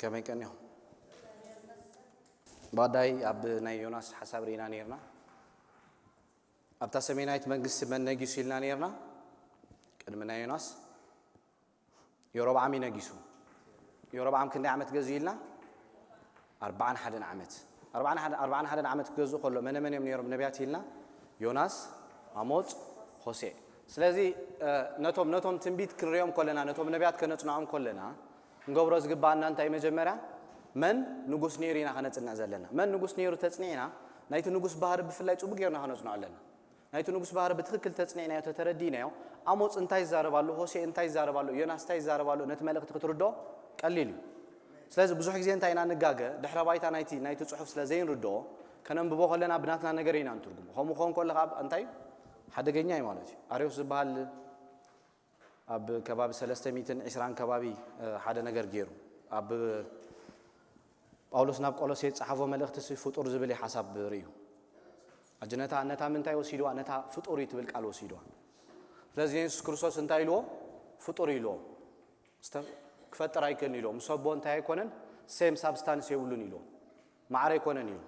ከመይ ቀኒኹም? ባዳይ ኣብ ናይ ዮናስ ሓሳብ ርኢና ነይርና። ኣብታ ሰሜናዊት መንግስቲ መን ነጊሱ ኢልና ነይርና? ቅድሚ ናይ ዮናስ ዮሮብዓም እዩ ነጊሱ። ዮሮብዓም ክንደይ ዓመት ገዙ ኢልና? ኣርባዓን ሓደን ዓመት። ኣርባዓን ሓደን ዓመት ክገዝኡ ከሎ መነ መን እዮም ነይሮም ነቢያት ኢልና? ዮናስ፣ ኣሞጽ፣ ሆሴዕ። ስለዚ ነቶም ነቶም ትንቢት ክንሪኦም ከለና፣ ነቶም ነቢያት ከነጽንዖም ከለና ክንገብሮ ዝግባኣና እንታይ? መጀመርያ መን ንጉስ ነይሩ ኢና ከነጽንዕ ዘለና። መን ንጉስ ነይሩ ተጽኒዕና፣ ናይቲ ንጉስ ባህሪ ብፍላይ ጽቡቅ ጌርና ከነጽንዖ ኣለና። ናይቲ ንጉስ ባህሪ ብትኽክል ተጽኒዕናዮ፣ ተተረዲእናዮ፣ ኣሞጽ እንታይ ይዛረብ ኣሎ፣ ሆሴዕ እንታይ ይዛረብ ኣሎ፣ ዮናስ እንታይ ይዛረብ ኣሎ፣ ነቲ መልእኽቲ ክትርድኦ ቀሊል እዩ። ስለዚ ብዙሕ ግዜ እንታይ ኢና ንጋገ? ድሕረ ባይታ ናይቲ ናይቲ ጽሑፍ ስለ ዘይንርድኦ፣ ከነንብቦ ከለና ብናትና ነገር ኢና ንትርጉሞ። ከምኡ ክኸውን ከሎ ከዓ እንታይ ሓደገኛ እዩ ማለት እዩ። ኣርዮስ ዝበሃል ኣብ ከባቢ ሰለስተ ሚእትን ዕስራን ከባቢ ሓደ ነገር ገይሩ ኣብ ጳውሎስ ናብ ቆሎሴ ዝጸሓፎ መልእኽቲ ሲ ፍጡር ዝብል እዩ ሓሳብ ርእዩ። ኣጅ ነታ ነታ ምንታይ ወሲድዋ? ነታ ፍጡር እዩ ትብል ቃል ወሲድዋ። ስለዚ የሱስ ክርስቶስ እንታይ ኢልዎ? ፍጡር ኢልዎ። ክፈጥር ኣይክእልን ኢልዎ። ምስ ኣቦ እንታይ ኣይኮነን? ሴም ሳብስታንስ የብሉን ኢልዎ። ማዕረ ኣይኮነን ኢሉ።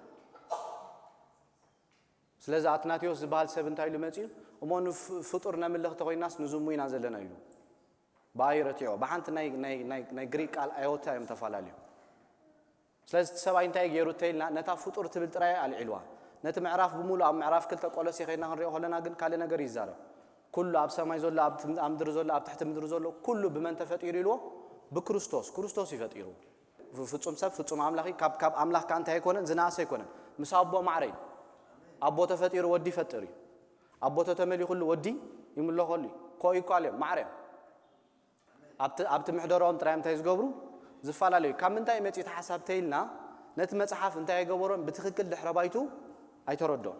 ስለዚ ኣትናቴዎስ ዝበሃል ሰብ እንታይ ኢሉ መጺኡ? እሞ ንፍጡር ነምልኽ ተኾይናስ ንዝሙ ኢና ዘለና ኢሉ። ብኣይ ረቲዖ። ብሓንቲ ናይ ግሪክ ቃል ኣዮታ እዮም ተፈላለዮም። ስለዚ እቲ ሰብኣይ እንታይ ገይሩ እንተኢልና ነታ ፍጡር ትብል ጥራይ ኣልዒልዋ። ነቲ ምዕራፍ ብምሉእ ኣብ ምዕራፍ ክልተ ቆሎሴ ከይድና ክንሪኦ ከለና ግን ካልእ ነገር ይዛረብ። ኩሉ ኣብ ሰማይ ዘሎ ኣብ ምድሪ ዘሎ ኣብ ትሕቲ ምድሪ ዘሎ ኩሉ ብመን ተፈጢሩ ኢልዎ? ብክርስቶስ። ክርስቶስ እዩ ፈጢሩ። ፍጹም ሰብ ፍጹም ኣምላኽ እዩ። ካብ ካብ ኣምላኽ ከኣ እንታይ ኣይኮነን? ዝነኣሰ ኣይኮነን። ምስ ኣቦ ማዕረ እዩ። ኣቦ ተፈጢሩ ወዲ ይፈጥር እዩ። ኣቦ ተተመሊኹሉ ወዲ ይምለኸሉ እዩ። ኮ እዩ እኮ ኣልዮም ማዕረ እዮም። ኣብቲ ኣብቲ ምሕደርኦም ጥራይ እንታይ ዝገብሩ ዝፈላለዩ። ካብ ምንታይ መጺኡ እቲ ሓሳብ ተይልና ነቲ መጽሓፍ እንታይ ኣይገበሮን ብትኽክል ድሕረ ባይቱ ኣይተረድኦን።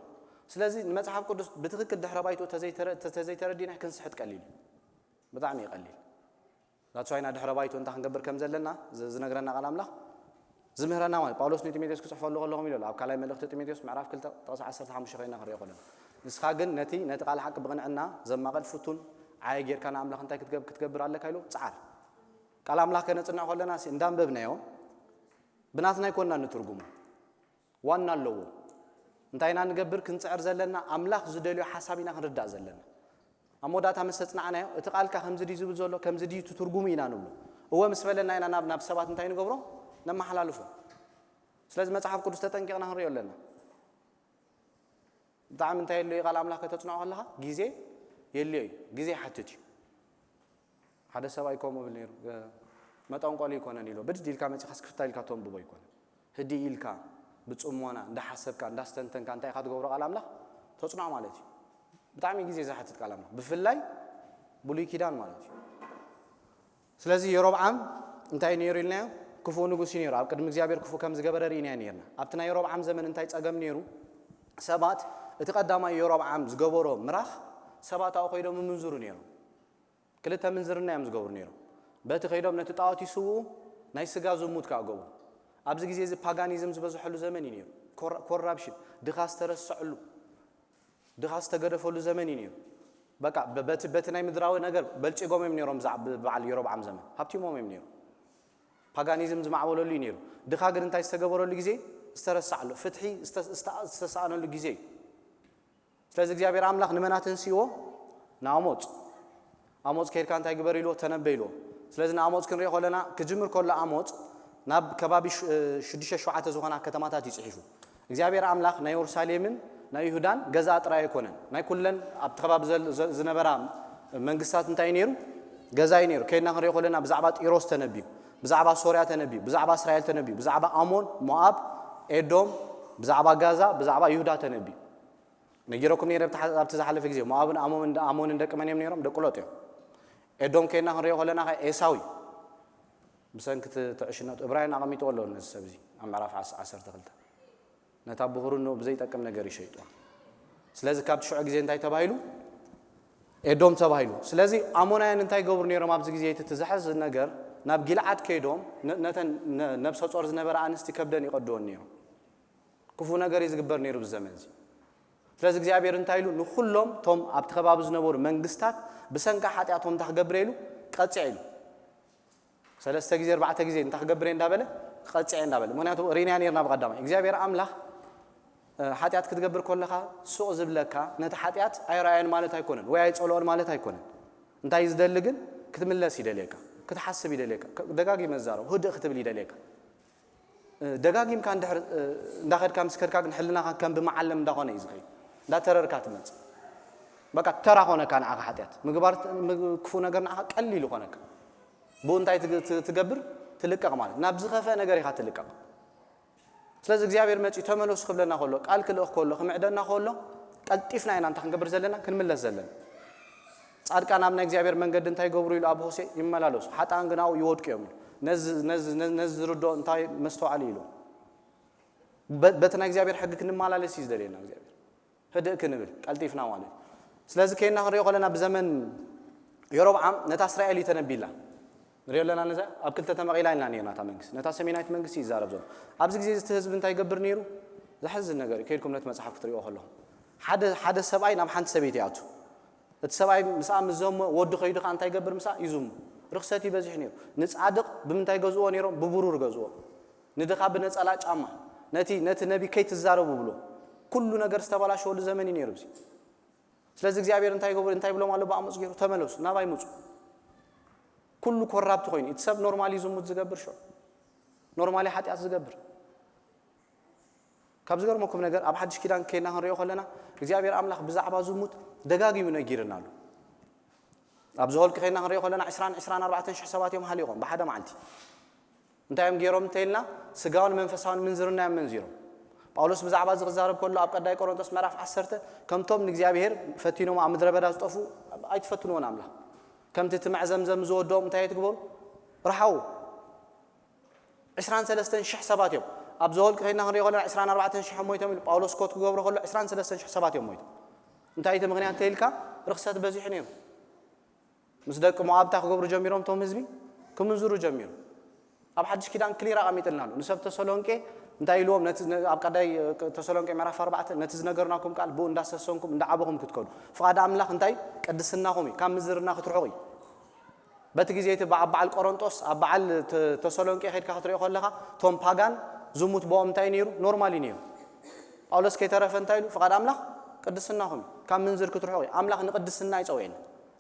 ስለዚ ንመጽሓፍ ቅዱስ ብትኽክል ድሕረ ባይቱ ተዘይተረዲና ክንስሕት ቀሊል እዩ። ብጣዕሚ እዩ ቀሊል። ዛትስ ዋይ ኢና ድሕረ ባይቱ እንታይ ክንገብር ከም ዘለና ዝነግረና ቃል ኣምላኽ ዝምህረና ማለት ጳውሎስ ንጢሞቴዎስ ክጽሕፈሉ ከለኹም ኢሉ ኣብ ካልኣይ መልእኽቲ ጢሞቴዎስ ምዕራፍ ክልተ ጥቕሲ ዓሰርተ ሓሙሽተ ኮይና ክንሪኦ ከለና ንስኻ ግን ነቲ ነቲ ቃል ሓቂ ብቕንዕና ዘማቐል ፍቱን ዓየ ጌርካ ንኣምላኽ እንታይ ክትገብር ኣለካ ኢሉ ጽዓር። ቃል ኣምላኽ ከነጽንዕ ከለና ሲ እንዳንበብናዮ ብናትና ኣይኮንና ንትርጉሙ። ዋና ኣለዎ። እንታይ ኢና ንገብር ክንጽዕር ዘለና ኣምላኽ ዝደልዮ ሓሳብ ኢና ክንርዳእ ዘለና። ኣብ መወዳእታ ምስ ተጽናዕናዮ እቲ ቃልካ ከምዚ ድዩ ዝብል ዘሎ ከምዚ ድዩ ትትርጉሙ ኢና ንብሎ። እወ ምስ በለና ኢና ናብ ናብ ሰባት እንታይ ንገብሮ ነመሓላልፎ። ስለዚ መጽሓፍ ቅዱስ ተጠንቂቕና ክንሪኦ ኣለና። ብጣዕሚ እንታይ የድልዮ ቃል ኣምላኽ ከተጽንዖ ከለኻ ግዜ የድልዮ እዩ። ግዜ ይሓትት እዩ። ሓደ ሰብኣይ ከምኡ ብል ነይሩ። መጠንቆሊ ይኮነን ኢሎ ብድድ ኢልካ መጺኻስ ክፍታ ኢልካ ተንብቦ ይኮነን። ህድእ ኢልካ ብጽሞና እንዳሓሰብካ እንዳስተንተንካ እንታይ ኢኻ ትገብሮ ቃል ኣምላኽ ተጽንዖ ማለት እዩ። ብጣዕሚ ግዜ ዝሓትት ቃል ኣምላኽ ብፍላይ ብሉይ ኪዳን ማለት እዩ። ስለዚ የሮብዓም እንታይ ነይሩ ኢልናዮ? ክፉእ ንጉስ እዩ ነይሩ። ኣብ ቅድሚ እግዚኣብሔር ክፉእ ከም ዝገበረ ርኢናዮ ነይርና። ኣብቲ ናይ የሮብዓም ዘመን እንታይ ጸገም ነይሩ? ሰባት እቲ ቀዳማይ የሮብዓም ዝገበሮ ምራኽ ሰባት ኣብኡ ከይዶም ይምንዝሩ ነይሮም። ክልተ ምንዝርና እዮም ዝገብሩ ነይሮም። በቲ ከይዶም ነቲ ጣዖት ይስውኡ፣ ናይ ስጋ ዝሙት ከዓ ገብሩ። ኣብዚ ግዜ እዚ ፓጋኒዝም ዝበዝሐሉ ዘመን እዩ ነይሩ። ኮራፕሽን፣ ድኻ ዝተረሰዐሉ፣ ድኻ ዝተገደፈሉ ዘመን እዩ ነይሩ። በቃ በቲ በቲ ናይ ምድራዊ ነገር በልጺጎም እዮም ነይሮም። በዓል የሮብዓም ዘመን ሃብቲሞም እዮም ነይሩ። ፓጋኒዝም ዝማዕበለሉ እዩ ነይሩ። ድኻ ግን እንታይ ዝተገበረሉ ግዜ? ዝተረሳዕሉ፣ ፍትሒ ዝተሰኣነሉ ግዜ እዩ። ስለዚ እግዚኣብሔር ኣምላኽ ንመን ኣተንስይዎ? ንኣሞጽ። ኣሞጽ ከይድካ እንታይ ግበር ኢልዎ? ተነበ ኢልዎ። ስለዚ ንኣሞጽ ክንሪኦ ከለና ክጅምር ከሎ ኣሞጽ ናብ ከባቢ ሽዱሽተ ሸውዓተ ዝኾና ከተማታት እዩ ጽሒፉ። እግዚኣብሔር ኣምላኽ ናይ የሩሳሌምን ናይ ይሁዳን ገዛ ጥራይ ኣይኮነን። ናይ ኩለን ኣብቲ ከባቢ ዝነበራ መንግስታት እንታይ ነይሩ? ገዛ እዩ ነይሩ። ከይድና ክንሪኦ ከለና ብዛዕባ ጢሮስ ተነቢዩ፣ ብዛዕባ ሶርያ ተነቢዩ፣ ብዛዕባ እስራኤል ተነቢዩ፣ ብዛዕባ ኣሞን፣ ሞኣብ፣ ኤዶም፣ ብዛዕባ ጋዛ፣ ብዛዕባ ይሁዳ ተነቢዩ። ነጊረኩም ነይረ ኣብቲ ዝሓለፈ ግዜ ሞኣብን ኣሞንን ኣሞንን ደቂ መን እዮም ነይሮም? ደቂ ሎጥ እዮም። ኤዶም ከይና ክንሪኦ ከለና ከ ኤሳው እዩ። ብሰንኪ እቲ ትዕሽነቱ እብራውያን ኣቐሚጥዎ ኣለዎ ነዚ ሰብ እዚ ኣብ ምዕራፍ ዓሰርተ ክልተ ነታ ብኹርንኡ ብዘይጠቅም ነገር ይሸይጥዋ። ስለዚ ካብቲ ሽዑ ግዜ እንታይ ተባሂሉ? ኤዶም ተባሂሉ። ስለዚ ኣሞናውያን እንታይ ይገብሩ ነይሮም ኣብዚ ግዜ እቲ ዘሕዝን ነገር ናብ ጊልዓድ ከይዶም ነተን ነብሰ ጾር ዝነበራ ኣንስቲ ከብደን ይቐድወን ነይሮም። ክፉእ ነገር እዩ ዝግበር ነይሩ ብዘመን እዚ። ስለዚ እግዚኣብሔር እንታይ ኢሉ ንኩሎም ቶም ኣብቲ ከባቢ ዝነበሩ መንግስታት ብሰንካ ሓጢኣቶም እንታይ ክገብር ኢሉ ቀጽዕ ኢሉ። ሰለስተ ግዜ ኣርባዕተ ግዜ እንታይ ክገብር እየ እንዳበለ ክቐፅዕ እየ እንዳበለ። ምክንያቱ ርኢናያ ነርና ብቐዳማይ እግዚኣብሔር ኣምላኽ እ፣ ሓጢኣት ክትገብር ከለኻ ሱቕ ዝብለካ ነቲ ሓጢኣት ኣይረኣዮን ማለት ኣይኮነን ወይ ኣይጸልኦን ማለት ኣይኮነን። እንታይ ዝደሊ ግን ክትምለስ ይደልየካ፣ ክትሓስብ ይደልየካ፣ ክ- ደጋጊመ ዝዛረቡ ህድእ ክትብል ይደልየካ። እ፣ ደጋጊምካ እንድሕር እ፣ እንዳኸድካ ምስ ከድካ ግን ሕልናኻ ከም ብመዓለም እንዳኾነ እዩ ዝኸይድ። እንዳተረርካ ትመጽእ። በቃ ተራ ኾነካ ንዓኻ ሓጢኣት ምግባር ት- ምግ- ክፉእ ነገር ንዓኻ ቀሊል ይኾነካ። ብኡ እንታይ ትግ- ት- ትገብር? ትልቀቕ ማለት ናብ ዝኸፍአ ነገር ኢኻ ትልቀቕ። ስለዚ እግዚኣብሔር መጺኡ ተመለሱ ክብለና ከሎ ቃል ክልእኽ ከሎ ክምዕደና ከሎ ቀልጢፍና ኢና እንታይ ክንገብር ዘለና ክንምለስ ዘለና። ጻድቃን ኣብ ናይ እግዚኣብሔር መንገዲ እንታይ ይገብሩ ኢሉ ኣብ ሆሴ ይመላለሱ፣ ሓጥኣን ግን ኣብኡ ይወድቁ እዮም ኢሉ። ነዚ ነዚ ነዚ ዝርድኦ እንታይ መስተዋዕሊ ኢሉ በ- በቲ ናይ እግዚኣብሔር ሕጊ ክንመላለስ እዩ ዝደልየና እግዚኣብሔር። ህድእ ክንብል ቀልጢፍና ማለት እዩ። ስለዚ ከይና ክንሪኦ ከለና ብዘመን የሮብዓም ነታ እስራኤል እዩ ተነቢላ ንሪኦ ኣለና ነዛ ኣብ ክልተ ተመቒላ ኢልና ነርና እታ መንግስቲ ነታ ሰሜናዊት መንግስቲ ይዛረብ ዘሎ ኣብዚ ግዜ እቲ ህዝቢ እንታይ ይገብር ነይሩ? ዘሕዝን ነገር እዩ። ከይድኩም ነቲ መፅሓፍ ክትሪኦ ከለኹም ሓደ ሓደ ሰብኣይ ናብ ሓንቲ ሰበይቲ ይኣቱ። እቲ ሰብኣይ ምስኣ ምስ ዘሞ ወዲ ከይዱ ከዓ እንታይ ይገብር ምስኣ ይዝሙ። ርክሰት ይበዝሕ ነይሩ። ንፃድቕ ብምንታይ ገዝዎ ነይሮም? ብብሩር ገዝዎ። ንድኻ ብነፀላ ጫማ ነቲ ነቲ ነቢ ከይትዛረቡ ብሎ። ኩሉ ነገር ዝተበላሸወሉ ዘመን እዩ ነይሩ እዚ። ስለዚ እግዚኣብሔር እንታይ ይገብሩ እንታይ ብሎም ኣሎ ብኣሞፅ ገይሩ ተመለሱ ናባይ ምፁ። ኩሉ ኮራፕት ኮይኑ እቲ ሰብ ኖርማሊ ዝሙት ዝገብር ሽዑ ኖርማሊ ሓጢኣት ዝገብር ካብ ዝገርመኩም ነገር ኣብ ሓድሽ ኪዳን ከይና ክንሪኦ ከለና እግዚኣብሔር ኣምላኽ ብዛዕባ ዝሙት ደጋጊሙ ነጊርና ኣሎ። ኣብ ዘሆልቂ ከይና ክንሪኦ ከለና ዕስራን ዕስራን ኣርባዕተን ሽሕ ሰባት እዮም ሃሊቖም ብሓደ መዓልቲ። እንታይ እዮም ገይሮም እንተኢልና ስጋውን መንፈሳውን ምንዝርና እዮም መንዚሮም። ጳውሎስ ብዛዕባ እዚ ክዛረብ ከሎ ኣብ ቀዳይ ቆሮንቶስ ምዕራፍ ዓሰርተ ከምቶም ንእግዚኣብሔር ፈቲኖም ኣብ ምድረ በዳ ዝጠፉ ኣይትፈትንዎን ኣምላኽ ከምቲ እቲ መዕዘምዘም ዝወደኦም እንታይ ኣይትግበሩ ርሓዉ። ዕስራን ሰለስተን ሽሕ ሰባት እዮም ኣብ ዘወልቂ ከይድና ክንሪኦ ከለና ዕስራን ኣርባዕተን ሽሕ ሞይቶም ኢሉ ጳውሎስ ኮት ክገብሮ ከሎ ዕስራን ሰለስተን ሽሕ ሰባት እዮም ሞይቶም። እንታይ እቲ ምክንያት እንተኢልካ ርክሰት በዚሑ ነይሩ። ምስ ደቂ ሞኣብ እንታይ ክገብሩ ጀሚሮም እቶም ህዝቢ ክምንዝሩ ጀሚሩ። ኣብ ሓድሽ ኪዳን ክሊር ኣቐሚጥልና ኣሎ ንሰብ ተሰሎንቄ እንታይ ኢልዎም ነቲ ኣብ ቀዳይ ተሰሎንቄ ምዕራፍ ኣርባዕተ ነቲ ዝነገርናኩም ቃል ብኡ እንዳሰሰንኩም እንዳዓበኹም ክትከዱ ፍቓድ ኣምላኽ እንታይ ቅድስናኹም እዩ ካብ ምዝርና ክትርሕቑ እዩ። በቲ ግዜ እቲ ኣብ በዓል ቆሮንጦስ ኣብ በዓል ተሰሎንቄ ከድካ ክትሪኦ ከለኻ እቶም ፓጋን ዝሙት ብኦም እንታይ ነይሩ ኖርማል እዩ ነይሩ። ጳውሎስ ከይተረፈ እንታይ ኢሉ ፍቓድ ኣምላኽ ቅድስናኹም እዩ ካብ ምንዝር ክትርሕቑ እዩ ኣምላኽ ንቅድስና ኣይፀውዕና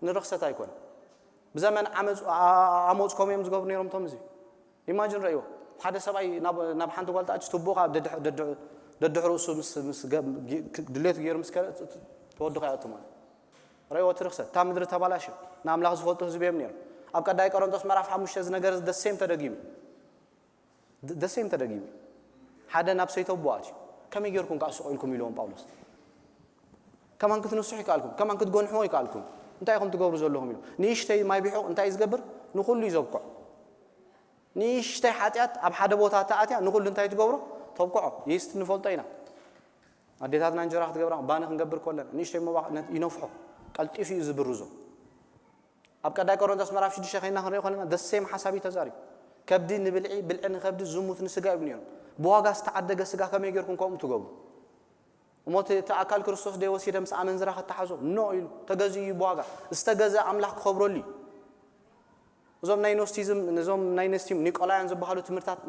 ንርኽሰት ኣይኮነ። ብዘመን ኣሞፅ ከምኡ እዮም ዝገብሩ ነይሮም እቶም እዚ ኢማጅን ረእይዎ ሓደ ሰብኣይ ናብ ሓንቲ ጓል ተኣች ትቦኻ ደድሕሩ እሱ ድሌቱ ገይሩ ምስ ተወድኻ ይኣቱ ማለት ረእይዎ ትርክሰት እታ ምድሪ ተባላሽ ንኣምላኽ ዝፈልጡ ህዝቢ እዮም ነይሮም። ኣብ ቀዳይ ቆሮንቶስ ምዕራፍ ሓሙሽተ ዝነገር ደሴም ተደጊሙ ደሴም ተደጊሙ ሓደ ናብ ሰይተቦ ኣትዩ ከመይ ጌርኩም ከዓ ስቕ ኢልኩም ኢልዎም ጳውሎስ ከማን ክትንስሑ ይከኣልኩም ከማን ክትጎንሕዎ ይከኣልኩም እንታይ ኢኹም ትገብሩ ዘለኹም ኢሉ ንእሽተይ ማይ ቢሑ እንታይ ዝገብር ንኩሉ እዩ ዘብቅዖ ንእሽተይ ሓጢኣት ኣብ ሓደ ቦታ ተኣትያ ንኩሉ እንታይ ትገብሮ ተብቅዖ ይስት ንፈልጦ ኢና ኣዴታትና እንጀራ ክትገብራ ባኒ ክንገብር ከለና ንእሽተይ ሞባ ይነፍሖ ቀልጢፉ እዩ ዝብርዞ ኣብ ቀዳይ ቆሮንቶስ ምዕራፍ ሽዱሽተ ከይና ክንሪኦ ከለና ደሴም ሓሳብ እዩ ተዛሪቡ ከብዲ ንብልዒ ብልዒ ንከብዲ ዝሙት ንስጋ ይብሉ ነይሮም ብዋጋ ዝተዓደገ ስጋ ከመይ ጌርኩም ከምኡ ትገብሩ እሞ እቲ ኣካል ክርስቶስ ደ ወሲደ ምስ ኣመንዝራ ከተሓዞ ኖ ኢሉ ተገዚኡ እዩ ብዋጋ ዝተገዘ ኣምላኽ ክኸብረሉ እዩ እዞም ናይ ኖስቲዝም እዞም ናይ ነስቲም ኒቆላያን ዝበሃሉ ትምህርታት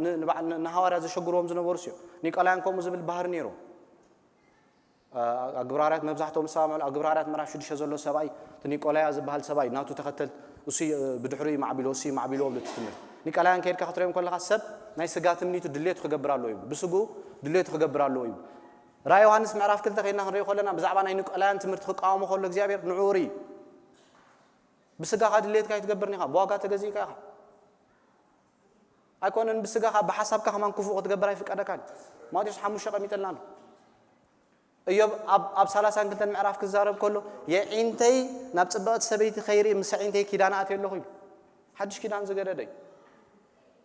ንሃዋርያ ዘሸግርዎም ዝነበሩ ሲዮ ኒቆላያን ከምኡ ዝብል ባህሪ ነይሩ ኣብ ግብራርያት መብዛሕትኦም ዝሰማምዑ ኣብ ግብራርያት ምዕራፍ ሽዱሽተ ዘሎ ሰብኣይ እቲ ኒቆላያ ዝበሃል ሰብኣይ ናቱ ተኸተል እሱ ብድሕሩ ማዕቢሎ እሱ ማዕቢሎ ብሉ ትምህርቲ ኒቆላያን ከይድካ ክትሪኦም ከለካ ሰብ ናይ ስጋ ትምኒቱ ድሌቱ ክገብር ኣለዎ እዩ ብስጉ ድሌቱ ክገብር ኣለዎ እዩ ራ ዮሃንስ ምዕራፍ ክልተ ከይድና ክንሪኦ ከለና ብዛዕባ ናይ ኒቆላያን ትምህርቲ ክቃወሞ ከሎ እግዚኣብሔር ንዑር እዩ ብስጋኻ ድሌትካ ይትገብር ኒኻ ብዋጋ ተገዚእካ ኢኻ ኣይኮነን ብስጋኻ ብሓሳብካ ከማን ክፉእ ክትገብር ኣይፍቀደካን ማቴዎስ ሓሙሽተ ቀሚጠልና ኣሎ እዮብ ኣብ ሳላሳን ክልተን ምዕራፍ ክዛረብ ከሎ የዒንተይ ናብ ፅብቕቲ ሰበይቲ ከይርኢ ምስ ዒንተይ ኪዳን ኣትየ ኣለኹ ኢሉ ሓድሽ ኪዳን ዝገደደ እዩ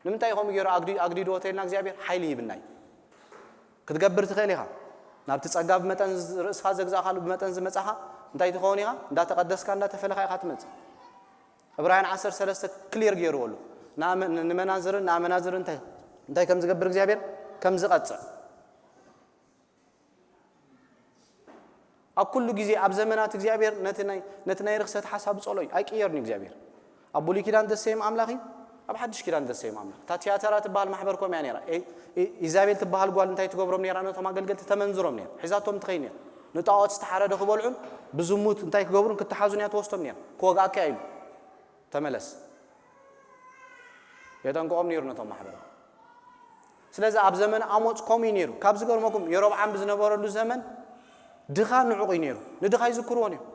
ንምንታይ ከምኡ ገይሩ ኣግዲድዎ ተልና እግዚኣብሔር ሓይሊ ይብና እዩ ክትገብር ትኽእል ኢኻ ናብቲ ጸጋ ብመጠን ርእስኻ ዘግዛእካሉ ብመጠን ዝመጻኻ እንታይ ትኸውን ኢኻ እንዳተቐደስካ እንዳተፈለኻ ኢኻ ትመጽእ ዕብራውያን ዓሰርተ ሰለስተ ክሊር ገይርዎ ኣሎ ንመናዝርን ንኣመናዝርን እንታይ ከም ዝገብር እግዚኣብሔር ከም ዝቐጽዕ ኣብ ኩሉ ግዜ ኣብ ዘመናት እግዚኣብሔር ነቲ ናይ ርክሰት ሓሳብ ጸሎ እዩ ኣይቅየርን እዩ እግዚኣብሔር ኣብ ብሉይ ኪዳን ደሰይም ኣምላኽ እዩ ኣብ ሓድሽ ኪዳን ደሰይም ኣምላኽ። እታ ቲያተራ ትበሃል ማሕበር ከምኡ እያ ነይራ። ኤ- ኤ- ኢዛቤል ትበሃል ጓል እንታይ ትገብሮም ነይራ? ነቶም ኣገልገልቲ ተመንዝሮም ነይራ። ሒዛቶም ትኸይድ ነይራ። ንጣዖት ዝተሓረደ ክበልዑን ብዝሙት እንታይ ክገብሩን ክተሓዙን እያ ትወስዶም ነይራ። ክወግኣካ እያ ኢሉ። ተመለስ። የጠንቅቖም ነይሩ ነቶም ማሕበር። ስለዚ ኣብ ዘመን ኣሞጽ ከምኡ እዩ ነይሩ። ካብ ዝገርመኩም የሮብዓም ብዝነበረሉ ዘመን ድኻ ንዑቕ እዩ ነይሩ። ንድኻ ይዝክርዎን እዮም።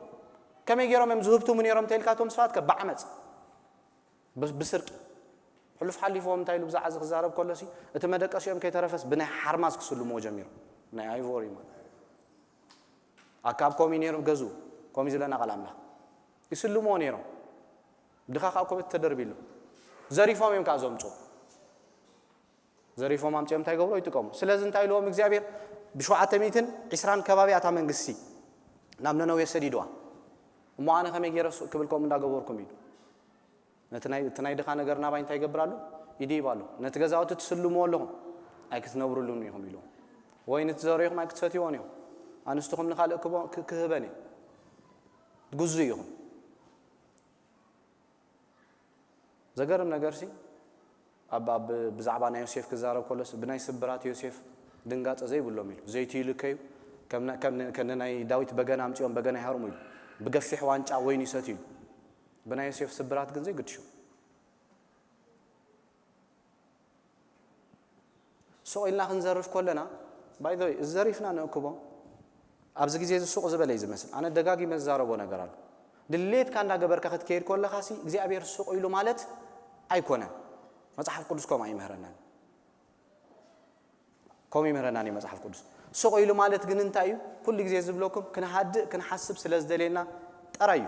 ከመይ ገይሮም እዮም ዝህብትሙ ነይሮም ተልካቶም ሰባት ከ ብዓመጽ፣ ብ- ብስርቂ። ሕሉፍ ሓሊፍዎም እንታይ ኢሉ ብዛዕባ እዚ ክዛረብ ከሎ ሲ እቲ መደቀሲኦም ከይተረፈስ ብናይ ሓርማዝ ክስልምዎ ጀሚሩ። ናይ ኣይቮሪ ማለት ኣካብ ኮሚ ነይሩ ገዙ ኮሚ ዝለና ቃል ኣምላኽ ይስልምዎ ነይሮም። ድኻ ከዓ ኮበት ተደርቢሉ ዘሪፎም እዮም ከዓ ዘምፁ ዘሪፎም ኣምፅኦም እንታይ ገብሮ ይጥቀሙ። ስለዚ እንታይ ኢልዎም እግዚኣብሔር ብሸውዓተ ሚእትን ዕስራን ከባቢ ኣታ መንግስቲ ናብ ነነዌ ሰዲድዋ። እሞ ኣነ ከመይ ገይረ ሱቕ ክብል ከምኡ እንዳገበርኩም ኢሉ ነቲ ናይ እቲ ናይ ድኻ ነገር ናባይ እንታይ ይገብር ኣሎ? ይድይብ ኣሎ። ነቲ ገዛውቲ ትስልምዎ ኣለኹም ኣይክትነብርሉን ኢኹም ኢልዎም። ወይኒ ትዘርኢኹም ኣይክትሰትይዎን ኢኹም። ኣንስትኹም ንኻልእ ክቦ- ክ- ክህበን እየ። ትግዙ ኢኹም። ዘገርም ነገር ሲ ኣብ ኣብ ብዛዕባ ናይ ዮሴፍ ክዛረብ ከሎስ ብናይ ስብራት ዮሴፍ ድንጋጸ ዘይብሎም ኢሉ። ዘይቲ ይልከዩ ከም ና- ከም ን- ከም ናይ ዳዊት በገና ኣምጺኦም በገና ይሃርሙ ኢሉ። ብገፊሕ ዋንጫ ወይኒ ይሰትዩ ኢሉ። ብናይ ዮሴፍ ስብራት ግን ዘይግድሹ። ሱቕ ኢልና ክንዘርፍ ከለና ባይ ዘ ወይ እዚ ዘሪፍና ንእክቦ ኣብዚ ግዜ እዚ ሱቕ ዝበለ እዩ ዝመስል። ኣነ ደጋጊመ ዝዛረቦ ነገር ኣሎ። ድሌትካ እንዳገበርካ ክትከይድ ከለኻ ሲ እግዚኣብሔር ሱቕ ኢሉ ማለት ኣይኮነን። መጽሓፍ ቅዱስ ከምኡ ኣይምህረናን። ከምኡ ይምህረናን እዩ መጽሓፍ ቅዱስ። ሱቕ ኢሉ ማለት ግን እንታይ እዩ? ኩሉ ግዜ ዝብለኩም ክንሃድእ ክንሓስብ ስለ ዝደልየና ጥራይ እዩ።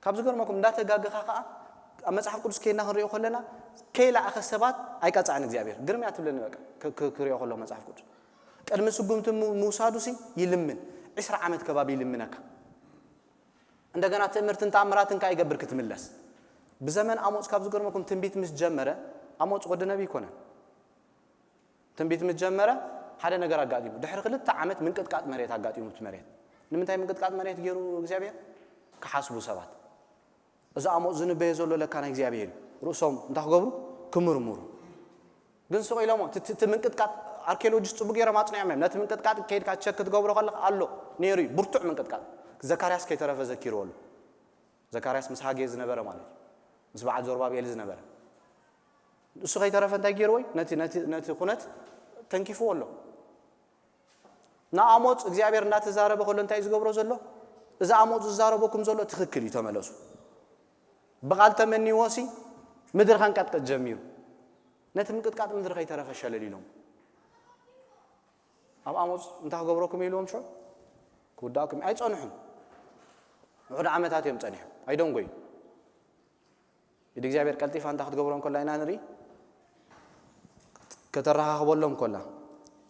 ካብ ዝገርመኩም እንዳተጋገኻ ከዓ ኣብ መጽሓፍ ቅዱስ ከይድና ክንሪኦ ከለና ከይላእኸ ሰባት ኣይቀጻዕን እግዚኣብሔር። ግርም እያ ትብለኒ በቃ ክ- ክ- ክሪኦ ከለኹ መጽሓፍ ቅዱስ። ቅድሚ ስጉምቲ ም- ምውሳዱ ሲ ይልምን። ዕስራ ዓመት ከባቢ ይልምነካ። እንደገና ትእምርትን ተኣምራትን ከዓ ይገብር ክትምለስ። ብዘመን ኣሞጽ ካብ ዝገርመኩም ትንቢት ምስ ጀመረ ኣሞጽ ወዲ ነቢ ይኮነን። ትንቢት ምስ ጀመረ ሓደ ነገር ኣጋጢሙ። ድሕሪ ክልተ ዓመት ምንቅጥቃጥ መሬት ኣጋጢሙ እቲ መሬት። ንምንታይ ምንቅጥቃጥ መሬት ገይሩ እግዚኣብሔር? ክሓስቡ ሰባት። እዚ ኣሞጽ ዝንበዮ ዘሎ ለካ ናይ እግዚኣብሔር እዩ። ርእሶም እንታይ ክገብሩ? ክምርምሩ። ግን ስቕ ኢሎሞ እቲ- እቲ እቲ ምንቅጥቃጥ ኣርኪኦሎጂስት ጽቡቅ ገይሮም ኣጽኒዖም እዮም። ነቲ ምንቅጥቃጥ ከይድካ ቸክ ክትገብሮ ከለካ ኣሎ ነይሩ እዩ። ብርቱዕ ምንቅጥቃጥ። ዘካርያስ ከይተረፈ ዘኪርዎ ኣሎ። ዘካርያስ ምስ ሃጌ ዝነበረ ማለት እዩ። ምስ በዓል ዞርባብኤል ዝነበረ እሱ ከይተረፈ እንታይ ገይርዎ እዩ? ነቲ ነቲ ነቲ ኩነት ተንኪፍዎ ኣሎ። ንኣሞጽ እግዚኣብሔር እንዳተዛረበ ከሎ እንታይ እዩ ዝገብሮ ዘሎ? እዚ ኣሞጽ ዝዛረበኩም ዘሎ ትኽክል እዩ፣ ተመለሱ። ብቓል ተመንይዎ ሲ ምድሪ ከንቀጥቅጥ ጀሚሩ። ነቲ ምንቅጥቃጥ ምድሪ ከይተረፈ ሸለል ኢሎም ኣብ ኣሞጽ እንታይ ክገብረኩም ኢልዎም ሽዑ ክውዳእኩም ኣይጸንሑን። ውሑድ ዓመታት እዮም ጸኒሖም ኣይደንጎዩ። ኢድ እግዚኣብሔር ቀልጢፋ እንታይ ክትገብሮም ከላ ኢና ንርኢ? ከተረኻኽበሎም ከላ።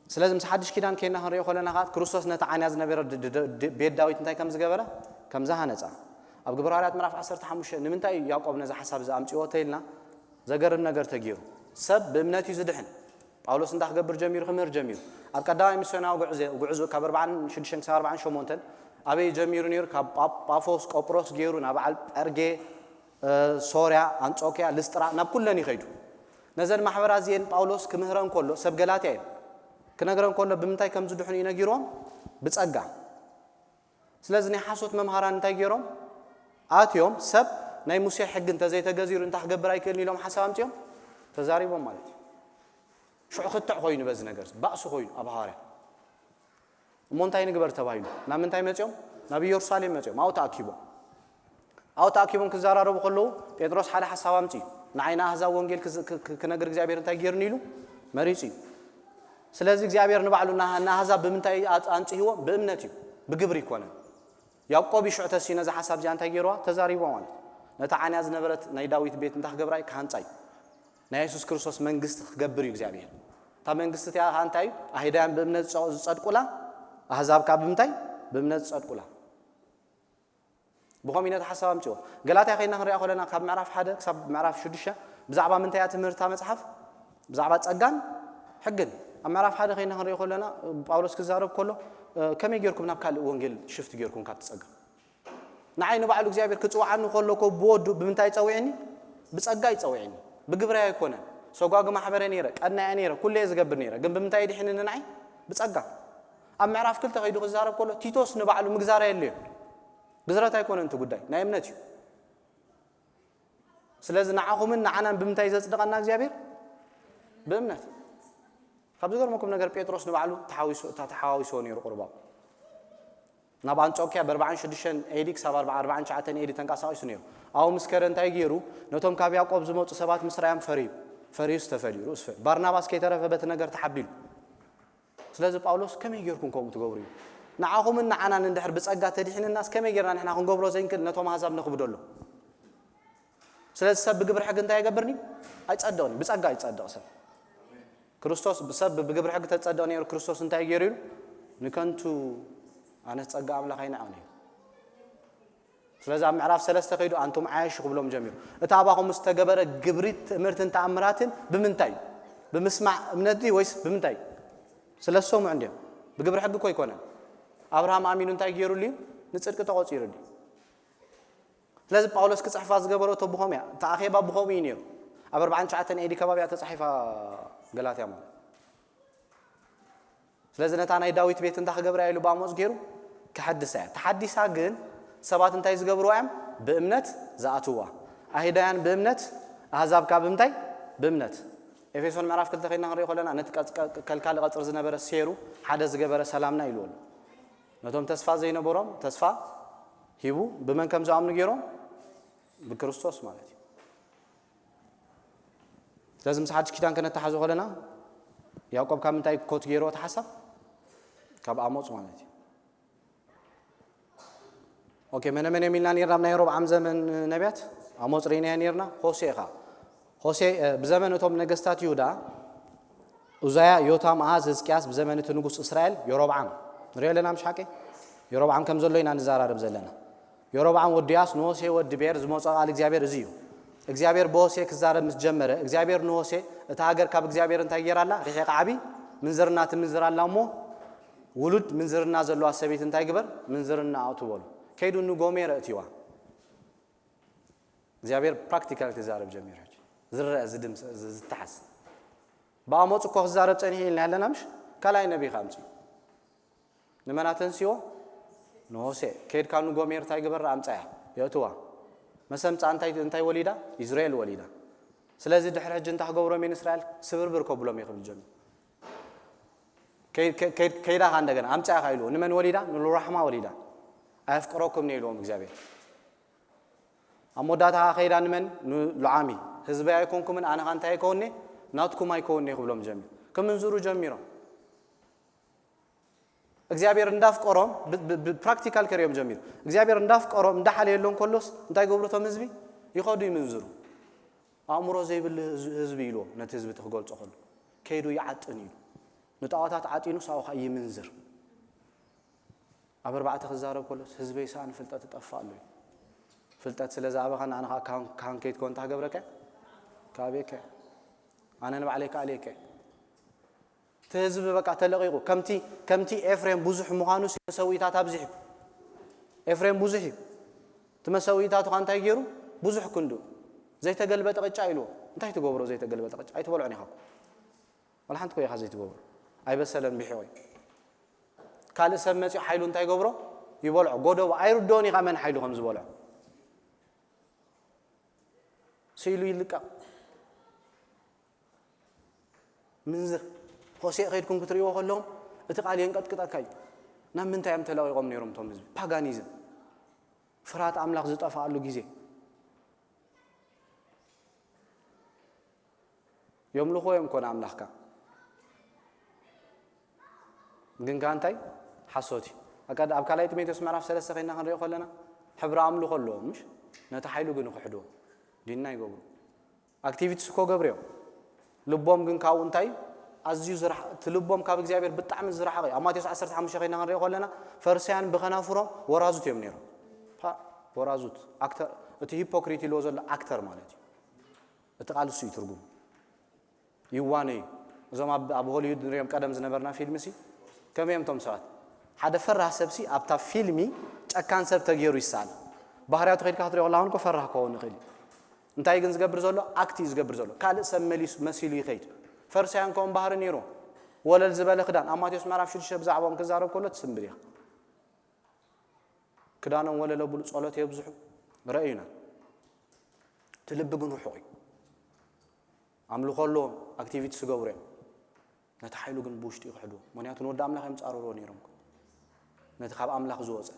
ስለዚ ምስ ሓድሽ ኪዳን ከይና ክንሪኦ ከለና ከዓ ክርስቶስ ነቲ ዓንያ ዝነበረ ድ- ድ- ድ- ቤት ዳዊት እንታይ ከም ዝገበረ ከም ዝሃነፃ ኣብ ግብረ ሃዋርያት ምዕራፍ ዓሰርተ ሓሙሽተ ንምንታይ እዩ ያዕቆብ ነዚ ሓሳብ እዚ ኣምፅዎ ተይልና ዘገርም ነገር ተገይሩ። ሰብ ብእምነት እዩ ዝድሕን። ጳውሎስ እንታይ ክገብር ጀሚሩ? ክምህር ጀሚሩ። ኣብ ቀዳማይ ሚስዮናዊ ጉዕዞ ጉዕዞ ካብ ኣርባዓን ሽዱሽተን ክሳብ ኣርባዓን ሸሞንተን ኣበይ ጀሚሩ ነይሩ? ካብ ጳ- ጳፎስ ቆጵሮስ ገይሩ ናብ በዓል ጴርጌ፣ እ፣ ሶርያ፣ ኣንጾክያ፣ ልስጥራ ናብ ኩለን ይኸይዱ። ነዘን ማሕበራት እዚኤን ጳውሎስ ክምህረን ከሎ ሰብ ገላትያ እዮም ክነግረን ከሎ ብምንታይ ከም ዝድሕኑ እዩ ነጊርዎም? ብጸጋ። ስለዚ ናይ ሓሶት መምሃራን እንታይ ገይሮም? ኣትዮም ሰብ ናይ ሙሴ ሕጊ እንተዘይተገዚሩ እንታይ ክገብር ኣይክእልን ኢሎም ሓሳብ ኣምፅኦም ተዛሪቦም ማለት እዩ። ሽዑ ክትዕ ኮይኑ በዚ ነገር ባእሲ ኮይኑ ኣብ ሃዋርያ እሞ እንታይ ንግበር ተባሂሉ ናብ ምንታይ መፅኦም? ናብ ኢየሩሳሌም መፅኦም ኣብኡ ተኣኪቦም ኣብኡ ተኣኪቦም ክዘራረቡ ከለዉ ጴጥሮስ ሓደ ሓሳብ ኣምፅኡ። ንዓይ ንኣህዛብ ወንጌል ክዝ- ክ- ክ- ክነግር እግዚኣብሔር እንታይ ገይሩኒ ኢሉ መሪፁ እዩ። ስለዚ እግዚኣብሔር ንባዕሉ ንኣ- ንኣህዛብ ብምንታይ ኣፅ- ኣንፅህዎ? ብእምነት እዩ፣ ብግብሪ ይኮነን። ያዕቆብ ይሽዑ ተሲ ነዚ ሓሳብ እዚኣ እንታይ ገይርዋ ተዛሪቦ ማለት እዩ። ነታ ዓንያ ዝነበረት ናይ ዳዊት ቤት እንታይ ክገብራ እዩ? ክሃንጻ እዩ። ናይ የሱስ ክርስቶስ መንግስቲ ክገብር እዩ እግዚኣብሔር። እታ መንግስቲ እቲኣ ከዓ እንታይ እዩ? ኣህዳያን ብእምነት ዝጸ- ዝጸድቁላ ኣህዛብ ከዓ ብምንታይ? ብእምነት ዝጸድቁላ። ብኸምኡ ነቲ ሓሳብ ኣምፅዎ። ገላትያ ከይና ክንሪኣ ከለና ካብ ምዕራፍ ሓደ ክሳብ ምዕራፍ ሽዱሽተ ብዛዕባ ምንታይ እያ ትምህርታ መፅሓፍ? ብዛዕባ ፀጋን ሕግን። ኣብ ምዕራፍ ሓደ ከይና ክንሪኦ ከለና ጳውሎስ ክዛረብ ከሎ ከመይ ጌርኩም ናብ ካልእ ወንጌል ሽፍት ጌርኩም ካብቲ ፀጋ ንዓይ ንባዕሉ እግዚኣብሔር ክፅውዓኒ ከሎ እኮ ብወዱ ብምንታይ ፀዊዕኒ? ብጸጋ ይጸውዕኒ፣ ብግብረይ ኣይኮነን። ሰጓግ ማሕበረ ነይረ፣ ቀናየ ነይረ፣ ኩለየ ዝገብር ነይረ። ግን ብምንታይ ድሒንኒ ንዓይ? ብጸጋ። ኣብ ምዕራፍ ክልተ ከይዱ ክዛረብ ከሎ ቲቶስ ንባዕሉ ምግዛር ኣየድልዮን። ግዝረት ኣይኮነን እቲ ጉዳይ፣ ናይ እምነት እዩ። ስለዚ ንዓኹምን ንዓናን ብምንታይ ዘጽድቐና እግዚኣብሔር? ብእምነት። ካብ ዝገርመኩም ነገር ጴጥሮስ ንባዕሉ ተሓዊሱ፣ ተሓዋዊስዎ ነይሩ ቁርባው። ናብ ኣንጾኪያ ብ46 ኤዲ ክሳብ ኣርባ፣ ኣርባ ትሽዓተ ኤዲ ተንቀሳቒሱ ነይሩ። ኣብኡ ምስ ከደ እንታይ ገይሩ? ነቶም ካብ ያዕቆብ ዝመጹ ሰባት ምስ ረኣዮም ፈርዩ፣ ፈርዩስ ተፈልዩ ርእሱ ፈ-፣ ባርናባስ ከይተረፈ በቲ ነገር ተሓቢሉ። ስለዚ ጳውሎስ ከመይ ጌርኩም ከምኡ ትገብሩ እዩ? ንዓኹምን ንዓናን እንድሕር ብጸጋ ተዲሒንናስ ከመይ ጌርና ንሕና ክንገብሮ ዘይንክእል ነቶም ኣህዛብ ነኽብደሎም? ስለዚ ሰብ ብግብሪ ሕጊ እንታይ ይገብርኒ? ኣይጸድቕን እዩ። ብጸጋ ይጸድቕ ሰብ። ክርስቶስ ሰብ ብግብሪ ሕጊ ተጸድቕ ነይሩ ክርስቶስ እንታይ ገይሩ ኢሉ? ንከንቱ ኣነስ ጸጋ ኣምላኽ ኣይንዓቕን እዩ። ስለዚ ኣብ ምዕራፍ ሰለስተ ከይዱ ኣንቱም ዓያሹ ክብሎም ጀሚሩ። እቲ ኣባኹም ዝተገበረ ግብሪ ትእምርትን ተኣምራትን ብምንታይ እዩ? ብምስማዕ እምነት ድዩ ወይስ ብምንታይ? ስለ ዝሰምዑ እንድዮም። ብግብሪ ሕጊ እኮ ኣይኮነን። ኣብርሃም ኣሚኑ እንታይ ገይሩሉ እዩ? ንጽድቂ ተቖጺሩሉ እዩ። ስለዚ ጳውሎስ ክጽሕፋ ዝገበሮ እቶ ብኸምኡ እያ። እቲ ኣኼባ ብኸምኡ እዩ ነይሩ። ኣብ ኣርባዓን ትሽዓተን ኤዲ ከባቢ እያ ተጻሒፋ ገላትያ ማለት። ስለዚ ነታ ናይ ዳዊት ቤት እንታይ ክገብራ ኢሉ ብኣሞጽ ገይሩ? ክሐድሳ እያ። ተሓዲሳ ግን ሰባት እንታይ ዝገብርዋ እዮም? ብእምነት ዝኣትውዋ። ኣይሁዳውያን ብእምነት፣ ኣህዛብ ካብ እንታይ? ብእምነት። ኤፌሶን ምዕራፍ ክልተ ከይድና ክንሪኦ ከለና ነቲ ቀጽ-፣ ቀ-፣ ከልካሊ ቀጽሪ ዝነበረ ሴሩ ሓደ ዝገበረ ሰላምና ኢልዎ ኣሎ። ነቶም ተስፋ ዘይነበሮም ተስፋ ሂቡ ብመን ከም ዝኣምኑ ገይሮም? ብክርስቶስ ማለት እዩ። ስለዚ ምስ ሓድሽ ኪዳን ከነተሓዞ ከለና ያዕቆብ ካብ ምንታይ ኮት ገይርዎ እቲ ሓሳብ? ካብ ኣሞጽ ማለት እዩ። ኦኬ፣ መነ መን እዮም ኢልና ነርና ኣብ ናይ ሮብዓም ዘመን ነቢያት? ኣሞጽ ርኢናዮ ነርና። ሆሴ ኸኣ፣ ሆሴ፣ እ፣ ብዘመን እቶም ነገስታት ይሁዳ፣ ኡዛያ፣ ዮታም፣ ኣሃዝ፣ ህዝቅያስ፣ ብዘመን እቲ ንጉስ እስራኤል ዮሮብዓም። ንሪኦ ኣለና ምሽ ሓቂ? ዮሮብዓም ከም ዘሎ ኢና ንዘራረብ ዘለና። ዮሮብዓም ወዲ ያስ ንሆሴ ወዲ ቤር ዝመጾ ቃል እግዚኣብሔር እዚ እዩ። እግዚኣብሔር ብሆሴ ክዛረብ ምስ ጀመረ፣ እግዚኣብሔር ንሆሴ እታ ሃገር ካብ እግዚኣብሔር እንታይ ገይራ ኣላ? ርሒቓ ዓቢ ምንዝርና ትምንዝር ኣላ እሞ፣ ውሉድ ምንዝርና ዘለዋ ሰበይቲ እንታይ ግበር? ምንዝርና ኣእቱ በሉ። ከይዱ ንጎሜር ኣእትይዋ። እግዚኣብሔር ፕራክቲካል ክዛረብ ጀሚሩ። ሕጂ ዝረአ፣ ዝድምሰ፣ ዝ-፣ ዝተሓዝ። ብኣሞጽ እኮ ክዛረብ ጸኒሑ ኢልና ኣለና ምሽ? ካልኣይ ነቢይ ከኣ ኣምጽኡ። ንመን ኣተንስዎ? ንሆሴ። ከይድካ ንጎሜር እንታይ ግበራ? ኣምጻያ። የእትዋ። መሰምጻ እንታይ፣ እንታይ ወሊዳ? ኢዝራኤል ወሊዳ። ስለዚ ድሕሪ ሕጂ እንታይ ክገብሮም እየ ንእስራኤል? ስብርብር ከብሎም እየ ክብል ጀሚሩ። ከይ-፣ ከይ-፣ ከይ-፣ ከይዳ ኸኣ እንደገና ኣምጻያ ኸኣ ኢልዎ። ንመን ወሊዳ? ንሎራሕማ ወሊዳ። ኣየፍቅረኩም እየ ኢልዎም እግዚኣብሔር። ኣብ መወዳእታ ኸኣ ከይዳ ንመን? ንሎዓሚ። ህዝበይ ኣይኮንኩምን፣ ኣነ ኸኣ እንታይ ኣይከውን'የ? ናትኩም ኣይከውን'የ ክብሎም ጀሚሩ። ክምንዝሩ ጀሚሮም። እግዚኣብሔር እንዳፍቀሮም ብ-፣ ብ-፣ ብፕራክቲካል ከርእዮም ጀሚሩ። እግዚኣብሔር እንዳፍቀሮም እንዳሓለየሎም ከሎስ እንታይ ገብሩ እቶም ህዝቢ? ይኸዱ ይምንዝሩ። ኣእምሮ ዘይብሉ ህዝ-፣ ህዝቢ ኢልዎ ነቲ ህዝቢ እቲ ክገልጾ ከሎ። ከይዱ ይዓጥን እዩ። ንጣዖታት ዓጢኑ ሳኡ ኸኣ ይምንዝር። ኣብ ኣርባዕተ ክዛረብ ከሎስ ህዝበይ ሰኣን ፍልጠት እጠፍእ ኣሎ እዩ። ፍልጠት ስለ ዝኣበኻ ንኣና ኸኣ ካህን፣ ካህን ከይትከውን እንታይ ክገብረካ? ክኣብየካ። ኣነ ንባዕለይ ክኣልየካ። እቲ ህዝቢ በቃ ተለቒቑ። ከምቲ፣ ከምቲ ኤፍሬም ብዙሕ ምዃኑ መሰውኢታት ኣብዚሑ። ኤፍሬም ብዙሕ እዩ። እቲ መሰውኢታቱ ኸኣ እንታይ ገይሩ? ብዙሕ ክንዱ። ዘይተገልበጠ ቅጫ ኢልዎ። እንታይ ትገብሮ ዘይተገልበጠ ቅጫ? ኣይትበልዖን ኢኻ እኮ። ዋላ ሓንቲ እኮ ኢኻ ዘይትገብሮ። ኣይበሰለን ብሒቑ እዩ። ካልእ ሰብ መጺኡ ሓይሉ እንታይ ይገብሮ? ይበልዖ። ጎደቦ። ኣይርድኦን ኢኻ መን ሓይሉ ከም ዝበልዖ። ስኢሉ ይልቀቕ። ምንዝር። ሆሴዕ ከይድኩም ክትርእይዎ ከለኹም እቲ ቃል የንቀጥቅጠካ እዩ። ናብ ምንታይ እዮም ተለቒቖም ነይሮም እቶም ህዝቢ? ፓጋኒዝም። ፍርሃት ኣምላኽ ዝጠፍኣሉ ግዜ። የምልኹ እዮም እኮ ንኣምላኽካ። ግን ከኣ እንታይ? ሓሶት እዩ። ኣቃ-፣ ኣብ ካልኣይ ጢሞቴዎስ ምዕራፍ ሰለስተ ኸይድና ክንሪኦ ከለና፣ ሕብሪ ኣምልኾ ኣለዎም፣ ምሽ? ነቲ ሓይሉ ግን ይኽሕድዎ። ዲና ይገብሩ። ኣክቲቪቲስ እኮ ገብሩ እዮም። ልቦም ግን ካብኡ እንታይ እዩ? ኣዝዩ ዝረሓ-፣ እቲ ልቦም ካብ እግዚኣብሔር ብጣዕሚ ዝረሓቐ እዩ። ኣብ ማቴዎስ ዓሰርተ ሓሙሽተ ኸይድና ክንሪኦ ከለና፣ ፈሪሳውያን ብኸናፍሮም ወራዙት እዮም ነይሮም። ፓ-፣ ወራዙት፣ ኣክተር፣ እቲ ሂፖክሪት ኢልዎ ዘሎ ኣክተር ማለት እዩ። እቲ ቃል እሱ እዩ ትርጉሙ። ይዋነ እዩ። እዞም ኣብ፣ ኣብ ሆሊውድ ንሪኦም ቀደም ዝነበርና ፊልም ሲ፣ ከመይ እዮም እቶም ሰባት? ሓደ ፈራህ ሰብ ሲ ኣብታ ፊልሚ ጨካን ሰብ ተገይሩ ይሰኣል። ባህርያቱ ከይድካ ክትሪኦ ከለኻ እውን እኮ ፈራህ ክኸውን ይኽእል እዩ። እንታይ ግን ዝገብር ዘሎ? ኣክት እዩ ዝገብር ዘሎ። ካልእ ሰብ መሊሱ መሲሉ ይኸይድ። ፈሪሳውያን ከምኡ ባህሪ ነይሩ። ወለል ዝበለ ክዳን ኣብ ማቴዎስ ምዕራፍ ሽዱሽተ ብዛዕባኦም ክዛረብ ከሎ ትስንብር ኢኻ። ክዳኖም ወለል ኣብሉ፣ ጸሎት የብዝሑ፣ ረእዩና። እቲ ልቢ ግን ርሑቕ እዩ። ኣምልኾ ኣለዎም፣ ኣክቲቪቲስ ዝገብሩ እዮም። ነቲ ሓይሉ ግን ብውሽጢ ይኽሕድዎ። ምኽንያቱ ንወዲ ኣምላኽ እዮም ጻረርዎ ነይሮም። ነቲ ካብ ኣምላኽ ዝወጸ፣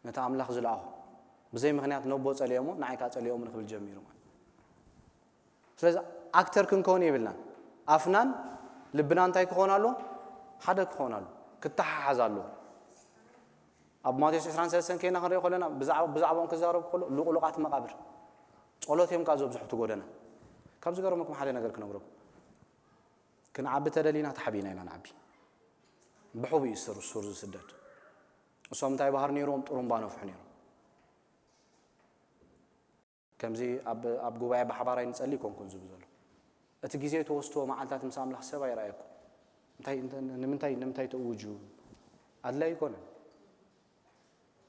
ነቲ ኣምላኽ ዝለኣኾ፣ ብዘይ ምኽንያት ነቦ ጸሊኦሞ ንዓይ ከኣ ጸሊኦምኒ ክብል ጀሚሩ ማለት። ስለዚ ኣክተር ክንከውን የብልናን። ኣፍናን ልብና እንታይ ክኸውን ኣለዎ? ሓደ ክኸውን ኣለዎ። ክተሓሓዝ ኣለዎ። ኣብ ማቴዎስ ዕስራን ሰለስተን ከይና ክንሪኦ ከለና ብዛዕባ ብዛዕባኦም ክዛረቡ ከሎ ልቑሉቓት መቓብር ጸሎት እዮም ከኣ ዘብዝሑ እቲ ጎደና። ካብ ዝገርመኩም ሓደ ነገር ክነግረኩም። ክንዓቢ ተደሊና ተሓቢና ኢና ንዓቢ። ብሕቡ እዩ ሱር ሱር ዝስደድ። እሶም እንታይ ባህር ነይሮም? ጥሩምባ ነፍሑ ነይሮም። ከምዚ ኣብ ኣብ ጉባኤ ብሓባር ኣይንጸሊ ይኮንኩን ዝብል ዘሎ። እቲ ግዜ ተወስቶ መዓልታት ምስ ኣምላኽ ሰብ ኣይረኣየኩ። እንታይ እንተ- ንምንታይ ንምንታይ ተእውጁ? ኣድላይ ኣይኮነን።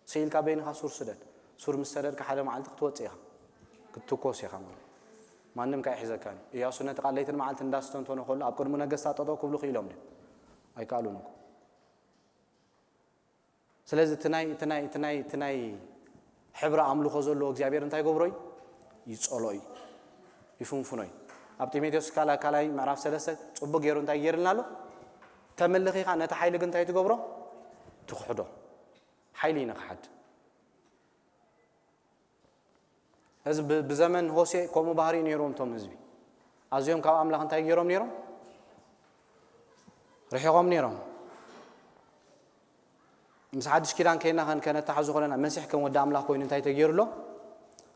ስኢልካ በይንኻ ሱር ስደድ። ሱር ምስ ሰደድካ ሓደ መዓልቲ ክትወጽእ ኢኻ። ክትትኮስ ኢኻ ማለት። ማንም ካይሕዘካን። እያሱ ነቲ ቃል ለይትን መዓልቲ እንዳስተንተኖ ከሎ ኣብ ቅድሚ ነገስታት ጠጠው ክብሉ ክኢሎም ድዮም? ኣይከኣሉን እኮ። ስለዚ እቲ ናይ እቲ ናይ እቲ ናይ እቲ ናይ ሕብሪ ኣምልኾ ዘለዎ እግዚኣብሔር እንታይ ገብሮ እዩ? ይጸሎ እዩ። ይፍንፍኖ እዩ። ኣብ ጢሞቴዎስ ካልኣይ ካልኣይ ምዕራፍ ሰለስተ ጽቡቅ ገይሩ እንታይ ገይርልና ኣሎ? ተምልኺኻ ነቲ ሓይሊ ግን እንታይ ትገብሮ? ትኽሕዶ። ሓይሊ እዩ ንኽሓድ። እዚ ብ- ብዘመን ሆሴ ከምኡ ባህሪ ነይሮም እቶም ህዝቢ። ኣዝዮም ካብ ኣምላኽ እንታይ ገይሮም ነይሮም? ርሒቖም ነይሮም። ምስ ሓድሽ ኪዳን ከይና ከን- ከነተሓዙ ከለና መሲሕ ከም ወዲ ኣምላኽ ኮይኑ እንታይ ተገይሩ ኣሎ?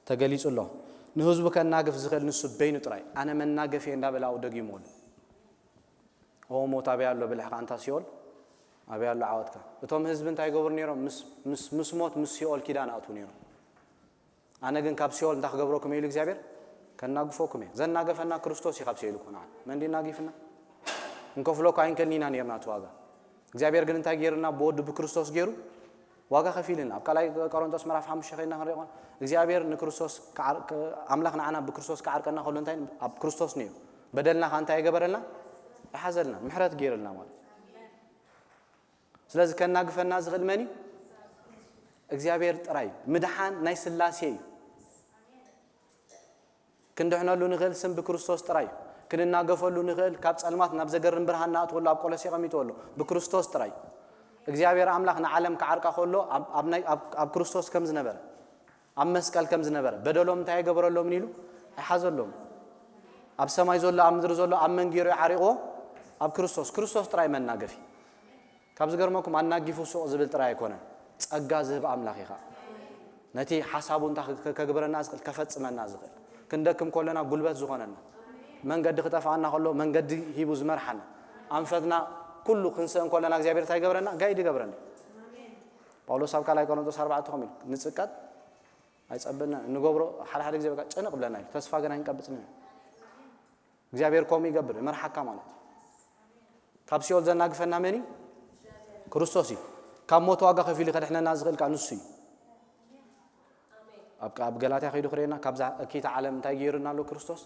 ተገሊጹ ኣሎ። ንህዝቡ ከናግፍ ዝኽእል ንሱ በይኑ ጥራይ። ኣነ መናገፍ እየ እንዳበለ ኣብኡ ደጊሙ ኣሎ። ኦ ሞት ኣበይ ኣሎ ብልሕኻ ኣንታ ሲኦል? ኣበይ ኣሎ ዓወትካ? እቶም ህዝቢ እንታይ ይገብሩ ነይሮም? ምስ- ምስ- ምስ ሞት ምስ ሲኦል ኪዳን ኣእትዉ ነይሮም። ኣነ ግን ካብ ሲኦል እንታይ ክገብረኩም እዩ ኢሉ እግዚኣብሔር? ከናግፈኩም እየ። ዘናገፈና ክርስቶስ እዩ ካብ ሲኦል እኮ ንዓና። መን ድዩ ኣናጊፍና? ክንከፍሎ እኮ ኣይንከልኒና ነይርና እቲ ዋጋ። እግዚኣብሔር ግን እንታይ ገይርና? ብወዱ ብክርስቶስ ገይሩ ዋጋ ከፊልና። ኣብ ካልኣይ ቆሮንቶስ ምዕራፍ ሓሙሽተ ከይና ክንሪኦ እግዚኣብሔር ንክርስቶስ ክዓር- ክ- ኣምላኽ ንዓና ብክርስቶስ ክዓርቀና ከሎ እንታይ ኣብ ክርስቶስ ነይሩ? በደልና ከ እንታይ የገበረልና? ይሓዘልና፣ ምሕረት ገይርልና ማለት እዩ። ስለዚ ከናግፈና ዝኽእል መን እዩ? እግዚኣብሔር ጥራይ። ምድሓን ናይ ስላሴ እዩ። ክንድሕነሉ ንኽእል ስም ብክርስቶስ ጥራይ እዩ። ክንናገፈሉ ንኽእል ካብ ጸልማት ናብ ዘገርም ብርሃን ንኣትወሉ ኣብ ቆሎሴ ቀሚጥዎ ኣሎ። ብክርስቶስ ጥራይ። እግዚኣብሔር ኣምላኽ ንዓለም ክዓርቃ ከሎ ኣብ- ኣብ ናይ- ኣብ- ኣብ ክርስቶስ ከም ዝነበረ ኣብ መስቀል ከም ዝነበረ በደሎም እንታይ ኣይገበረሎምን ኢሉ ኣይሓዘሎም። ኣብ ሰማይ ዘሎ ኣብ ምድሪ ዘሎ ኣብ መን ገይሩ ይዓሪቕዎ? ኣብ ክርስቶስ። ክርስቶስ ጥራይ መናገፊ። ካብ ዝገርመኩም ኣናጊፉ ሱቕ ዝብል ጥራይ ኣይኮነን፣ ጸጋ ዝህብ ኣምላኽ ኢኻ። ነቲ ሓሳቡ እንታይ ከ- ከግብረና ዝኽእል ከፈጽመና ዝኽእል ክንደክም ከለና ጉልበት ዝኾነና መንገዲ ክጠፍኣና ከሎ መንገዲ ሂቡ ዝመርሓና ኣንፈትና ኩሉ ክንስእን ከለና እግዚኣብሔር እንታይ ይገብረና? ጋይድ ይገብረና። ጳውሎስ ኣብ ካልኣይ ቆሮንቶስ ኣርባዕተ ከምኡ ኢሉ ንጽቀጥ ኣይጸበና እንገብሮ ሓደ ሓደ ግዜ በቃ ጭንቕ ብለና እዩ ተስፋ ግን ኣይንቀብጽን እዩ እግዚኣብሔር ከምኡ ይገብር ይመርሓካ ማለት እዩ ካብ ሲኦል ዘናግፈና መን እዩ ክርስቶስ እዩ ካብ ሞት ዋጋ ከፊሉ ከድሕነና ዝኽእል ከዓ ንሱ እዩ ኣብ ኣብ ገላትያ ከይዱ ክርእየና ካብዛ እኪታ ዓለም እንታይ ገይሩና ኣሎ ክርስቶስ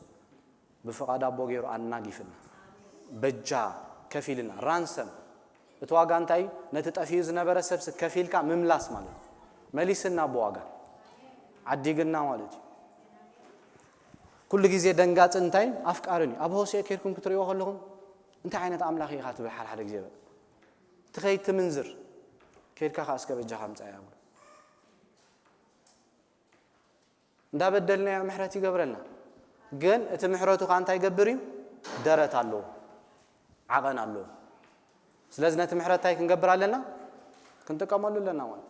ብፍቓድ ኣቦ ገይሩ ኣናጊፍና በጃ ከፊልና ራንሰም እቲ ዋጋ እንታይ ነቲ ጠፊኡ ዝነበረ ሰብሲ ከፊልካ ምምላስ ማለት እዩ መሊስና ብዋጋ ዓዲግና ማለት እዩ ኩሉ ግዜ ደንጋፂ እንታይ ኣፍቃርን እዩ ኣብ ሆሴ ከይድኩም ክትሪእዎ ከለኹም እንታይ ዓይነት ኣምላኽ ኢኻ ትብል ሓደ ሓደ ግዜ በል ትኸይድ ትምንዝር ከይድካ ከዓ እስከ በጃኻ ምፃ ይብሉ እንዳበደልናዮ ምሕረት ይገብረልና ግን እቲ ምሕረቱ ከዓ እንታይ ይገብር እዩ ደረት ኣለዎ ዓቐን ኣለዎ ስለዚ ነቲ ምሕረት እንታይ ክንገብር ኣለና ክንጥቀመሉ ኣለና ማለት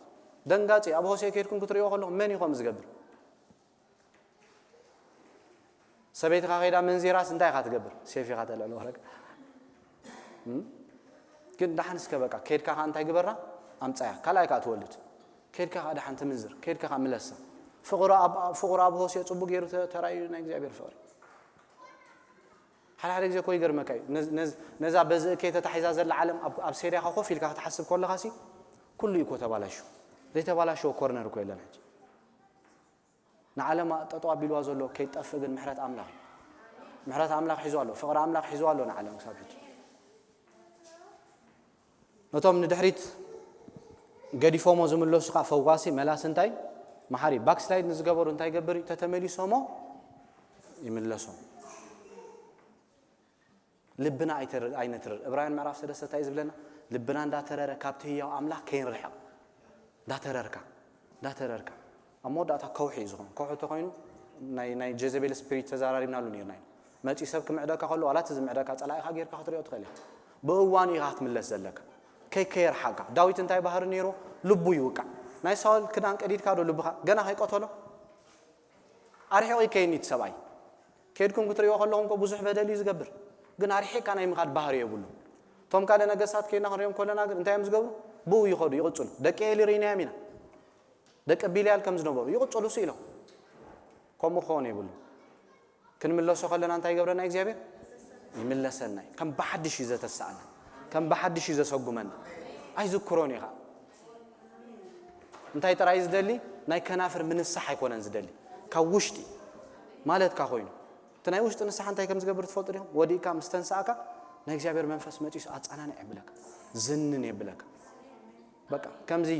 ደንጋፂ ኣብ ሆሴ ከይድኩም ክትሪእዎ ከለኹም መን እዩ ከምኡ ዝገብር ሰበይትኻ ከይዳ መንዚራስ እንታይ ኢኻ ትገብር ሴፍ ኢኻ ተልዕሎ ወረቀ ግን ዳሓን እስከ በቃ ከይድካ ከዓ እንታይ ግበራ ኣምፃያ ካልኣይ ከዓ ትወልድ ከይድካ ከዓ ዳሓን ትምንዝር ከይድካ ከዓ ምለሳ ፍቕሩ ኣብ ሆሴ ፅቡቅ ገይሩ ተራእዩ ናይ እግዚኣብሔር ፍቕሪ ሓደ ሓደ ግዜ እኮ ይገርመካ እዩ ነዛ በዚ እከይ ተታሒዛ ዘላ ዓለም ኣብ ሴርያኻ ኮፍ ኢልካ ክትሓስብ ከለኻ ሲ ኩሉ እዩ እኮ ተባላሹ ዘይተባላሸወ ኮርነር እኮ የለን ሕጂ ንዓለም ጠጠው ኣቢልዋ ዘሎ ከይጠፍእ ግን ምሕረት ኣምላኽ እዩ። ምሕረት ኣምላኽ ሒዙ ኣሎ፣ ፍቕሪ ኣምላኽ ሒዙ ኣሎ ንዓለም ክሳብ ሕጂ። ነቶም ንድሕሪት ገዲፎሞ ዝምለሱ ከዓ ፈዋሲ መላሲ እንታይ መሓሪ ባክስላይድ ንዝገበሩ እንታይ ገብር እዩ? ተተመሊሶሞ ይምለሶም። ልብና ኣይነትርር። እብራውያን ምዕራፍ ሰለስተ እንታይ እዩ ዝብለና? ልብና እንዳተረረ ካብቲ ህያው ኣምላኽ ከይንርሕቕ። እንዳተረርካ እንዳተረርካ ኣብ መወዳእታ ከውሒ እዩ ዝኾን። ከውሒ ተኮይኑ ናይ ናይ ጀዘቤል ስፒሪት ተዛራሪብናሉ ነርና ኢና። መጺ ሰብ ክምዕደካ ከሎ ዋላ እቲ ዝምዕደካ ጸላኢኻ ጌርካ ክትሪኦ ትኽእል ኢኻ። ብእዋኑ ኢኻ ክትምለስ ዘለካ። ከይ ከየርሓካ። ዳዊት እንታይ ባህሪ ነይሩ? ልቡ ይውቃዕ። ናይ ሳውል ክዳን ቀዲድካ ዶ ልብኻ ገና ከይቀተሎ ኣርሒቑ ይከይኒ እቲ ሰብኣይ። ከይድኩም ክትሪኦ ከለኹም እኮ ብዙሕ በደል እዩ ዝገብር። ግን ኣርሒቕካ ናይ ምኻድ ባህሪ የብሉ። እቶም ካልእ ነገስታት ከይና ክንሪኦም ከለና ግን እንታይ እዮም ዝገብሩ? ብኡ ይኸዱ፣ ይቕጽሉ። ደቂ ኤሊ ርኢናዮም ኢና። ደቂ ቢልያል ከም ዝነበሩ ይቕጽሉ ሱ ኢሎም። ከምኡ ክኸውን የብሉ። ክንምለሶ ከለና እንታይ ይገብረና እግዚኣብሔር? ይምለሰና እዩ። ከም ብሓድሽ እዩ ዘተስኣና። ከም ብሓድሽ እዩ ዘሰጉመና። ኣይዝክሮን እዩ ከዓ። እንታይ ጥራይ ዝደሊ? ናይ ከናፍር ምንሳሕ ኣይኮነን ዝደሊ። ካብ ውሽጢ ማለትካ ኮይኑ። እቲ ናይ ውሽጢ ንስሓ እንታይ ከም ዝገብር ትፈልጡ ዲኹም? ወዲእካ ምስ ተንሳእካ ናይ እግዚኣብሔር መንፈስ መጺሱ ኣጸናንዕ የብለካ። ዝንን የብለካ። በቃ ከምዚ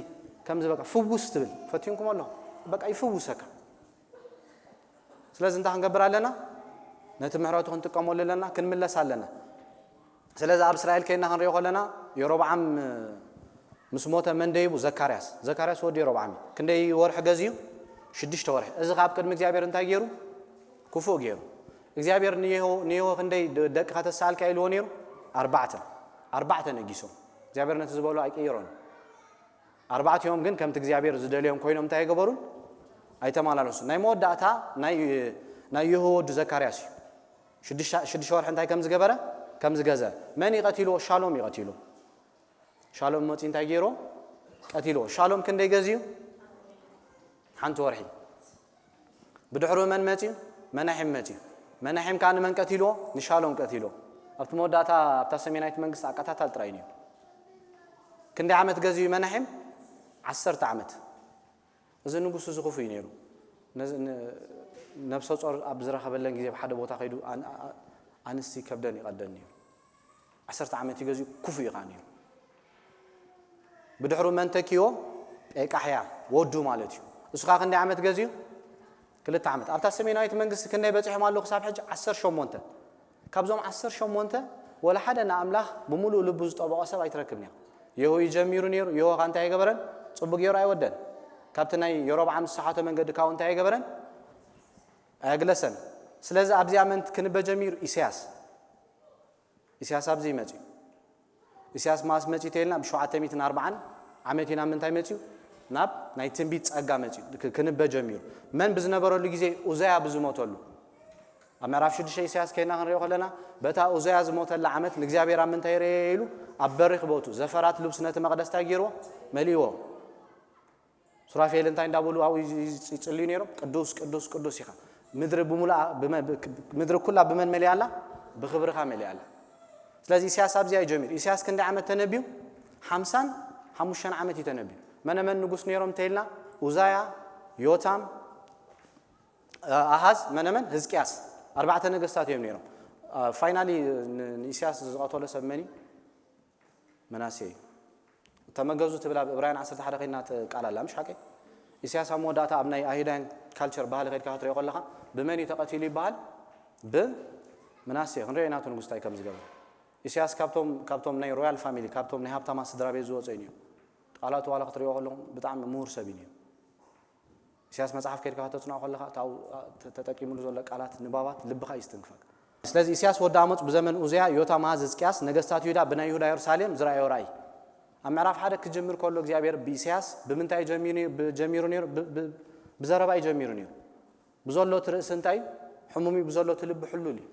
ከምዚ በቃ ፍውስ ትብል። ፈቲንኩም ኣለኹም። በቃ ይፍውሰካ። ስለዚ እንታይ ክንገብር ኣለና? ነቲ ምሕረቱ ክንጥቀመሉ ኣለና፣ ክንምለስ ኣለና። ስለዚ ኣብ እስራኤል ከይና ክንሪኦ ከለና የሮብዓም ምስ ሞተ መን ደይቡ? ዘካርያስ። ዘካርያስ ወዲ የሮብዓም እዩ። ክንደይ ወርሒ ገዝዩ? ሽዱሽተ ወርሒ። እዚ ካብ ቅድሚ እግዚኣብሔር እንታይ ገይሩ? ክፉእ ገይሩ። እግዚኣብሔር ንየሆ ንየሆ ክንደይ ደ- ደቂ ከተሳልካ ኢልዎ ነይሩ? ኣርባዕተ። ኣርባዕተ ነጊሶም። እግዚኣብሔር ነቲ ዝበሎ ኣይቀይሮን። ኣርባዕቲኦም ግን ከምቲ እግዚኣብሔር ዝደልዮም ኮይኖም እንታይ ኣይገበሩን? ኣይተማላለሱን። ናይ መወዳእታ ናይ ናይ የሆ ወዱ ዘካርያስ እዩ። ሽዱሽተ ሽዱሽተ ወርሒ እንታይ ከም ዝገበረ? ከም ዝገዘ። መን ይቐቲልዎ? ሻሎም ይቐቲሉ። ሻሎም መፂ እንታይ ገይሮ? ቀቲልዎ። ሻሎም ክንደይ ገዝዩ? ሓንቲ ወርሒ። ብድሕሩ መን መፅዩ? መናሒም መፅዩ። መናሒም ከዓ ንመን ቀቲልዎ? ንሻሎም ቀቲልዎ። ኣብቲ መወዳእታ ኣብታ ሰሜናዊት መንግስቲ ኣቀታታል ጥራይ እዩ። ክንደይ ዓመት ገዝዩ መናሒም? ዓሰርተ ዓመት። እዚ ንጉስ እዚ ክፉእ እዩ ነይሩ። ነዚ ን- ነብሰ ጾር ኣብ ዝረኸበለን ግዜ ኣብ ሓደ ቦታ ከይዱ ኣን- ኣ- ኣንስቲ ከብደን ይቐደን ነይሩ። ዓሰርተ ዓመት እዩ ገዚኡ ክፉእ እዩ ከዓ ነይሩ። ብድሕሩ መን ተኪዎ? ጴቃሕያ ወዱ ማለት እዩ። እሱ ከዓ ክንደይ ዓመት ገዚኡ? ክልተ ዓመት። ኣብታ ሰሜናዊት መንግስቲ ክንደይ በፂሖም ኣለዉ ክሳብ ሕጂ? ዓሰርተ ሸሞንተ። ካብዞም ዓሰርተ ሸሞንተ ወላ ሓደ ንኣምላኽ ብምሉእ ልቡ ዝጠበቐ ሰብ ኣይትረክብን ኢኻ። የሆ እዩ ጀሚሩ ነይሩ። የሆ ኸኣ እንታይ ኣይገበረን? ጽቡቕ ገይሩ ኣይወደን። ካብቲ ናይ የሮብዓም ዝሰሓቶ መንገዲ ካብኡ እንታይ ኣይገበረን? ኣየግለሰን። ስለዚ ኣብዚኣ መን ክንበ ጀሚሩ? ኢሳያስ። ኢሳያስ ኣብዚ እዩ መጺኡ። ኢሳያስ መዓስ መጺኡ ተይልና ብ ሸውዓተ ሚእትን ኣርባዓን ዓመት ኢና ምንታይ መጺኡ ናብ ናይ ትንቢት ጸጋ መጺኡ ክ- ክንበ ጀሚሩ። መን ብዝነበረሉ ግዜ? ኡዛያ ብዝሞተሉ። ኣብ ምዕራፍ ሽዱሽተ ኢሳያስ ከይና ክንሪኦ ከለና በታ ኡዛያ ዝሞተላ ዓመት ንእግዚኣብሔር ኣብ ምንታይ ርኤ ኢሉ ኣብ በሪኽ ቦቱ ዘፈራት ልብሱ ነቲ መቕደስ እንታይ ገይርዎ? መሊእዎ። ሱራፌል እንታይ እንዳበሉ ኣብኡ ይጽልዩ ነይሮም? ቅዱስ ቅዱስ ቅዱስ ኢኻ። ምድሪ ብምሉኣ ብመ- ብ- ምድሪ ኩላ ብመን መሊኣ ኣላ? ብኽብርኻ መሊኣ ኣላ። ስለዚ ኢሳያስ ኣብዚኣ እዩ ጀሚሩ። ኢሳያስ ክንደይ ዓመት ተነብዩ? ሓምሳን ሓሙሽተን ዓመት እዩ ተነብዩ። መነ መን ንጉስ ነይሮም እንተኢልና? ኡዛያ፣ ዮታም፣ ኣሃዝ፣ መነ መን? ህዝቅያስ። ኣርባዕተ ነገስታት እዮም ነይሮም። ፋይናሊ ንኢሳያስ ዝቐተሎ ሰብ መን እዩ? መናሴ እዩ። ተመገዙ ትብል ኣብ እብራውያን ዓሰርተ ሓደ ከይድና ቃል ኣላ ምሽ ሓቀይ? ኢሳያስ ኣብ መወዳእታ ኣብ ናይ ኣይሁዳውያን ካልቸር ባህሊ ከድካ ክትሪኦ ከለኻ ብመን እዩ ተቐቲሉ ይበሃል? ብመናሴ። ክንሪኦ ኢና እቲ ንጉስ እንታይ ከም ዝገበረ። ኢሳያስ ካብቶም ካብቶም ናይ ሮያል ፋሚሊ ካብቶም ናይ ሃብታማት ስድራ ቤት ዝወፀ እዩ። ቃላቱ ዋላ ክትሪኦ ከለኹም ብጣዕሚ ምሁር ሰብ እዩ። ኢሳያስ መጽሓፍ ከድካ ከተጽንዖ ከለኻ እታ ተጠቂምሉ ዘሎ ቃላት ንባባት ልብኻ እዩ ዝትንክፈካ። ስለዚ ኢሳያስ ወዲ ኣሞጽ ብዘመን ኡዝያ፣ ዮታም፣ ኣሃዝ፣ ህዝቅያስ ነገስታት ይሁዳ ብናይ ይሁዳ የሩሳሌም ዝረኣዮ ራእይ። ኣብ ምዕራፍ ሓደ ክጅምር ከሎ እግዚኣብሔር ብኢሳያስ ብምንታይ ጀሚሩ ነይሩ? ብዘረባ እዩ ጀሚሩ ነይሩ። ብዘሎ እቲ ርእሲ እንታይ እዩ? ሕሙም እዩ። ብዘሎ እቲ ልቢ ሕሉል እዩ።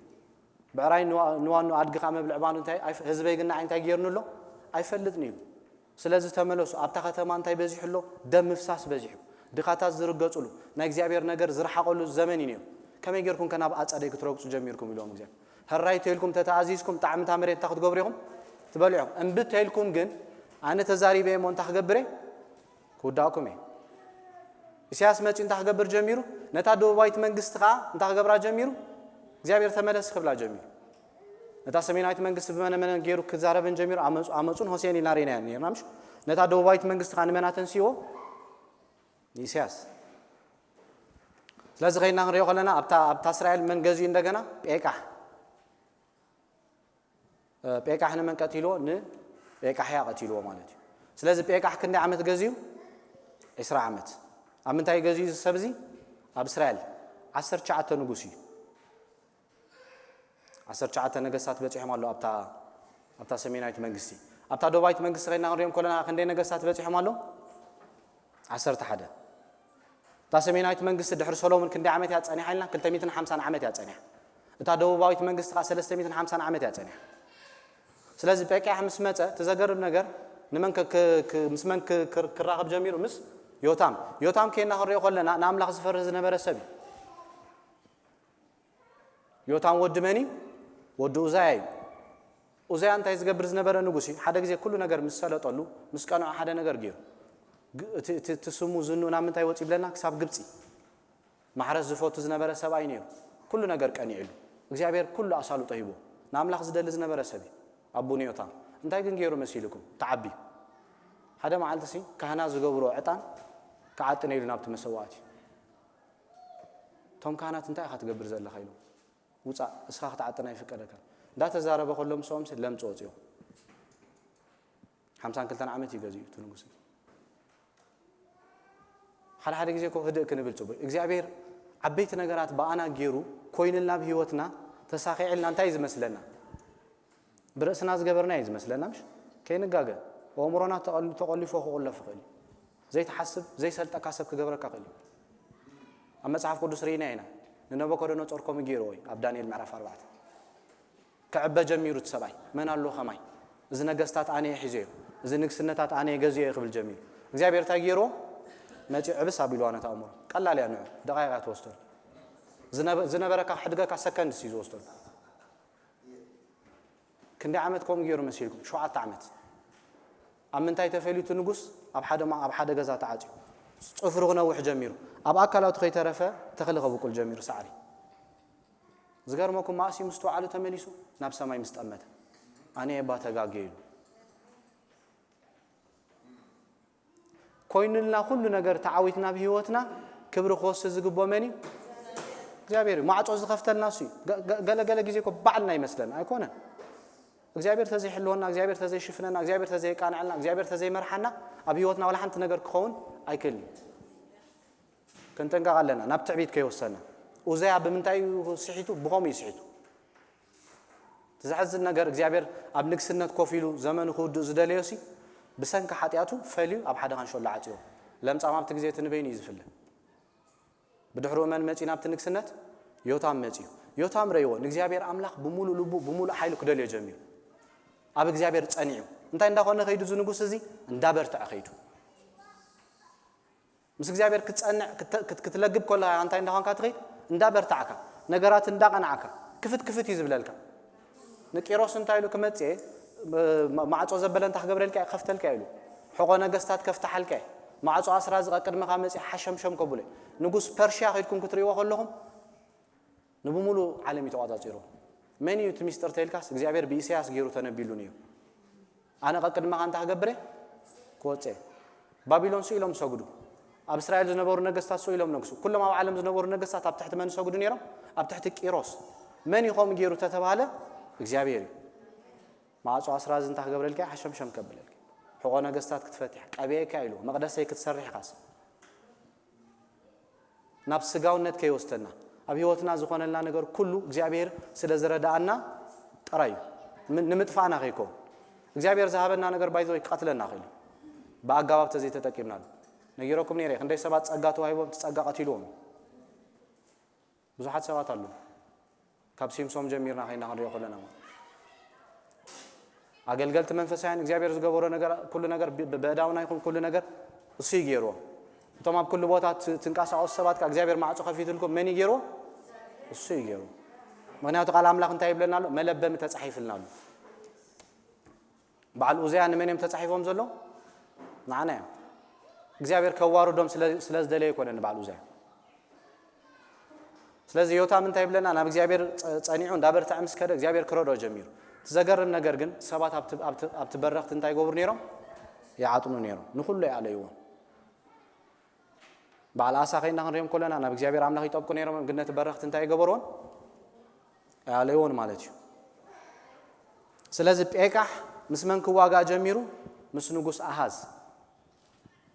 ብዕራይ ንዋኑ ኣድግኻ መብልዕ ባኑ እንታይ ህዝበይ ግን ንዓይ እንታይ ገይርኒ ኣሎ? ኣይፈልጥን እዩ። ስለዚ ተመለሱ። ኣብታ ከተማ እንታይ በዚሑ ኣሎ? ደም ምፍሳስ በዚሑ። ድኻታት ዝርገጹሉ፣ ናይ እግዚኣብሔር ነገር ዝረሓቐሉ ዘመን እዩ ነይሩ። ከመይ ጌርኩም ከ ናብ ኣጸደይ ክትረግጹ ጀሚርኩም? ኢሎም እግዚኣብሔር። ህራይ ተይልኩም ተተኣዚዝኩም ጣዕምታ መሬት እንታይ ክትገብሩ ኢኹም? ትበልዑ ኢኹም። እምቢ ተይልኩም ግን ኣነ ተዛሪበ እሞ እንታይ ክገብር እየ? ክውዳእኩም እየ። ኢሳያስ መጺኡ እንታይ ክገብር ጀሚሩ? ነታ ደቡባዊት መንግስቲ ከኣ እንታይ ክገብራ ጀሚሩ? እግዚኣብሔር ተመለስ ክብላ ጀሚሩ። ነታ ሰሜናዊት መንግስቲ ብመነ መነ ገይሩ ክዛረበን ጀሚሩ፣ ኣመፁ ኣመፁን ሆሴን ኢልና ርኢናዮ ነርና ምሽ? ነታ ደቡባዊት መንግስቲ ከኣ ንመን ኣተንስይዎ? ንኢሳያስ። ስለዚ ከይና ክንሪኦ ከለና ኣብታ ኣብታ እስራኤል መን ገዚኡ እንደገና? ጴቃሕ። ጴቃሕ ንመን ቀቲልዎ? ንጴቃሕያ ቀቲልዎ ማለት እዩ። ስለዚ ጴቃሕ ክንደይ ዓመት ገዚኡ? ዒስራ ዓመት። ኣብ ምንታይ ገዚኡ እዚ ሰብ እዚ? ኣብ እስራኤል ዓሰርተ ትሽዓተ ንጉስ እዩ። ዓሰርተ ትሽዓተ ነገስታት በጺሖም ኣለዉ ኣብታ ኣብታ ሰሜናዊት መንግስቲ። ኣብታ ደቡባዊት መንግስቲ ከይና ክንሪኦም ከለና ክንደይ ነገስታት በጺሖም ኣለዉ? ዓሰርተ ሓደ። እታ ሰሜናዊት መንግስቲ ድሕሪ ሰሎሞን ክንደይ ዓመት እያ ጸኒሓ ኢልና? ክልተ ሚእትን ሓምሳን ዓመት እያ ጸኒሓ። እታ ደቡባዊት መንግስቲ ከኣ ሰለስተ ሚእትን ሓምሳን ዓመት እያ ጸኒሓ። ስለዚ ጴቃሕ ምስ መጸ እቲ ዘገርም ነገር ንመን ክ- ክ- ክ- ምስ መን ክ- ክር- ክራኸብ ጀሚሩ? ምስ ዮታም። ዮታም ከይና ክንሪኦ ከለና ንኣምላኽ ዝፈርህ ዝነበረ ሰብ እዩ። ዮታም ወዲ መን እዩ? ወዲ ኡዛያ እዩ። ኡዛያ እንታይ ዝገብር ዝነበረ ንጉስ እዩ? ሓደ ግዜ ኩሉ ነገር ምስ ሰለጠሉ ምስ ቀንዖ ሓደ ነገር ገይሩ። ግ- እቲ- እቲ- እቲ ስሙ ዝንኡ ናብ ምንታይ ወፂ ይብለና? ክሳብ ግብፂ። ማሕረስ ዝፈቱ ዝነበረ ሰብኣይ ነይሩ። ኩሉ ነገር ቀኒዕሉ። እግዚኣብሔር ኩሉ ኣሳልጦ ሂቦ። ንኣምላኽ ዝደሊ ዝነበረ ሰብ እዩ። ኣቡነ ዮታም። እንታይ ግን ገይሩ መሲልኩም? ተዓቢ። ሓደ መዓልቲ ሲ ካህናት ዝገብርዎ ዕጣን ክዓጥነ ኢሉ ናብቲ መሰዋእቲ። እቶም ካህናት እንታይ ኢኻ ትገብር ዘለኻ ኢሎም። ውፃእ እስኻ ክትዓጥን ኣይፍቀደካን። እንዳተዛረበ ከሎ ምስኦም ሲ ለምፂ ወፂኦም። ሓምሳን ክልተን ዓመት እዩ ገዚኡ እቲ ንጉስ። ሓደ ሓደ ግዜ እኮ ህድእ ክንብል ፅቡቅ። እግዚኣብሔር ዓበይቲ ነገራት ብኣና ገይሩ ኮይንልና ኣብ ህይወትና ተሳኺዕልና እንታይ እዩ ዝመስለና? ብርእስና ዝገበርና እዩ ዝመስለና ምሽ? ከይንጋገ። ኣእምሮና ተቐል- ተቆሊፎ ክቑለፍ ይኽእል እዩ። ዘይትሓስብ ዘይሰልጠካ ሰብ ክገብረካ ይኽእል እዩ። ኣብ መጽሓፍ ቅዱስ ርኢና ኢና። ንነቦኮደነጾር ከምኡ ገይርዎ እዩ ኣብ ዳንኤል ምዕራፍ ኣርባዕተ። ክዕበ ጀሚሩ እቲ ሰብኣይ። መን ኣሎ ከማይ? እዚ ነገስታት ኣነ እየ ሒዘዮ፣ እዚ ንግስነታት ኣነ እየ ገዚኦዮ ክብል ጀሚሩ። እግዚኣብሔር እንታይ ገይርዎ? መጺኡ ዕብስ ኣቢልዋ ነታ ኣእምሮ። ቀላል እያ ንዑ፣ ደቓይቕ እያ ትወስደሉ። ዝነበ- ዝነበረካ ክሕድገካ ሰከንድ እዩ ዝወስደሉ። ክንደይ ዓመት ከምኡ ገይሩ መሲልኩም? ሸውዓተ ዓመት። ኣብ ምንታይ ተፈልዩ እቲ ንጉስ? ኣብ ሓደ ማ- ኣብ ሓደ ገዛ ተዓፅዩ። ፅፍሩ ክነውሕ ጀሚሩ። ኣብ ኣካላቱ ከይተረፈ ተኽሊ ከብቁል ጀሚሩ ሳዕሪ። ዝገርመኩም ማእሲ ምስትውዓሉ ተመሊሱ ናብ ሰማይ ምስ ጠመተ ኣነ እባ ተጋግየ ኢሉ። ኮይኑልና ኩሉ ነገር ተዓዊትና ኣብ ህይወትና ክብሪ ክወስድ ዝግቦ መን እዩ? እግዚኣብሔር እዩ። ማዕፆ ዝኸፍተልና እሱ እዩ። ገ- ገ- ገለ ገለ ግዜ እኮ ባዕልና ይመስለና ኣይኮነን። እግዚኣብሔር ተዘይሕልወና፣ እግዚኣብሔር ተዘይሽፍነና፣ እግዚኣብሔር ተዘይቃንዐልና፣ እግዚኣብሔር ተዘይመርሓና ኣብ ህይወትና ዋላ ሓንቲ ነገር ክኸውን ኣይክእልን እዩ። ክንጥንቀቕ ኣለና ናብ ትዕቢት ከይወሰና። ኡዛያ ብምንታይ እዩ ስሒቱ? ብኸምኡ እዩ ስሒቱ። እቲ ዘሕዝን ነገር እግዚኣብሔር ኣብ ንግስነት ኮፍ ኢሉ ዘመኑ ክውድእ ዝደለዮ ሲ ብሰንኪ ሓጢኣቱ ፈልዩ ኣብ ሓደ ካንሸሎ ዓፅዎ። ለምጻም ኣብቲ ግዜ እቲ ንበይኑ እዩ ዝፍለ። ብድሕሪኡ መን መፂ ናብቲ ንግስነት? ዮታም መፂኡ። ዮታም ረይዎ ንእግዚኣብሔር ኣምላኽ ብምሉእ ልቡ ብምሉእ ሓይሉ ክደልዮ ጀሚሩ። ኣብ እግዚኣብሔር ጸኒዑ እንታይ እንዳኾነ ከይዱ እዚ ንጉስ እዚ? እንዳበርትዐ ከይዱ። ምስ እግዚኣብሔር ክትጸንዕ ክትለግብ ከለኻ እንታይ እንዳኾንካ ትኸይድ? እንዳበርታዕካ ነገራት እንዳቐናዕካ ክፍት ክፍት እዩ ዝብለልካ። ንቂሮስ እንታይ ኢሉ ክመጽእ ማዕጾ ዘበለ እንታይ ክገብረልካ ክኸፍተልካ ኢሉ ሕቆ ነገስታት ከፍትሓልካ ማዕጾ ኣስራ ዝቐቅድመኻ መጽእ ሓሸምሸም ከብሎ። ንጉስ ፐርሽያ ከይድኩም ክትርእይዎ ከለኹም ንብሙሉ ዓለም እዩ ተቋጻጺሩ። መን እዩ እቲ ሚስጥር ተይልካስ እግዚኣብሔር ብኢሳያስ ገይሩ ተነቢሉ ነይሩ። ኣነ ቀቅድመኻ እንታይ ክገብር እየ? ክወፅእ እየ። ባቢሎን ስኢሎም ዝሰግዱ ኣብ እስራኤል ዝነበሩ ነገስታት ስኢሎም ነግሱ። ኩሎም ኣብ ዓለም ዝነበሩ ነገስታት ኣብ ትሕቲ መን ዝሰግዱ ነይሮም? ኣብ ትሕቲ ቂሮስ። መን እዩ ከምኡ ገይሩ ተተባህለ እግዚኣብሔር እዩ። ማዕፆ ኣስራዚ እንታይ ክገብረልካ እዩ? ሓሸምሸም ከብለልካ። ሕቆ ነገስታት ክትፈትሕ ቀቢኤካ ኢሉ መቅደሰይ ክትሰርሕ ኢኻስ ናብ ስጋውነት ከይወስደና ኣብ ህይወትና ዝኾነልና ነገር ኩሉ እግዚኣብሔር ስለ ዝረዳኣና ጥራይ እዩ። ንምጥፋእና ከይኮን እግዚኣብሔር ዝሃበና ነገር ባይዘወይ ክቐትለና ክእል ብኣጋባብ ተዘይተጠቂምናሉ። ነጊረኩም ነይረ ክንደይ ሰባት ጸጋ ተዋሂቦም እቲ ጸጋ ቀቲልዎም። ብዙሓት ሰባት ኣለዉ። ካብ ሲምሶም ጀሚርና ከይና ክንሪኦ ከለና ማለት ኣገልገልቲ መንፈሳውያን እግዚኣብሔር ዝገበሮ ነገር ኩሉ ነገር ብእዳውና ይኹን ኩሉ ነገር እሱ ይገይርዎ። እቶም ኣብ ኩሉ ቦታ ትንቀሳቀሱ ሰባት ካብ እግዚኣብሔር ማዕጾ ከፊትልኩም መን ይገይርዎ? እሱ ይገይርዎ። ምክንያቱ ቃል ኣምላኽ እንታይ ይብለና ኣሎ? መለበሚ ተጻሒፍልና ኣሎ። በዓል ኡዝያ ንመን እዮም ተጻሒፎም ዘሎ? ንዓና እዮም። እግዚኣብሔር ከዋርዶም ስለ ዝደለየ ኣይኮነን ንበዓል ኡዛያ። ስለዚ ዮታም እንታይ ይብለና? ናብ እግዚኣብሔር ጸኒዑ እንዳበርትዐ ምስ ከደ እግዚኣብሔር ክረድኦ ጀሚሩ። እቲ ዘገርም ነገር ግን ሰባት ኣብቲ በረኽቲ እንታይ ይገብሩ ነይሮም? ይዓጥኑ ነይሮም። ንኹሉ ኣይኣለይዎን። በዓል ኣሳ ከይና ክንሪኦም ከለና ናብ እግዚኣብሔር ኣምላኽ ይጠብቁ ነይሮም፣ ግን ነቲ በረኽቲ እንታይ ይገበርዎን? ኣይኣለይዎን ማለት እዩ። ስለዚ ጴቃሕ ምስ መን ክዋጋእ ጀሚሩ? ምስ ንጉስ ኣሃዝ።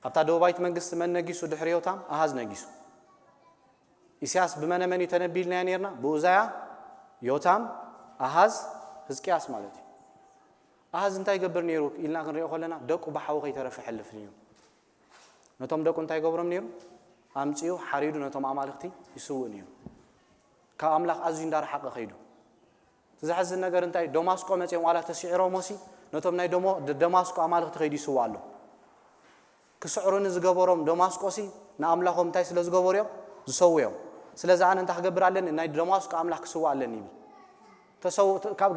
ኣብታ ደቡባዊት መንግስቲ መን ነጊሱ ድሕሪ ዮታም? ኣሃዝ ነጊሱ። ኢሳያስ ብመነ መን እዩ ተነቢልናዮ ነርና? ብኡዛያ፣ ዮታም፣ ኣሃዝ፣ ህዝቅያስ ማለት እዩ። ኣሃዝ እንታይ ይገብር ነይሩ ኢልና ክንሪኦ ከለና ደቁ ብሓዊ ከይተረፈ ይሕልፍ ነይሩ። ነቶም ደቁ እንታይ ይገብሮም ነይሩ? ኣምጺኡ ሓሪዱ ነቶም ኣማልኽቲ ይስውእ ነይሩ። ካብ ኣምላኽ ኣዝዩ እንዳረሓቐ ከይዱ። እቲ ዘሕዝን ነገር እንታይ? ደማስቆ መጺኦም ዋላ ተስዒሮሞሲ ነቶም ናይ ደማስቆ ኣማልኽቲ ከይዱ ይስውእ ኣሎ። ክስዕሩኒ ዝገበሮም ደማስቆሲ ንኣምላኾም እንታይ ስለ ዝገበሩ እዮም? ዝሰው እዮም። ስለዚ ኣነ እንታይ ክገብር ኣለኒ? ናይ ደማስቆ ኣምላኽ ክስውእ ኣለኒ ይብል። ተሰው ካብ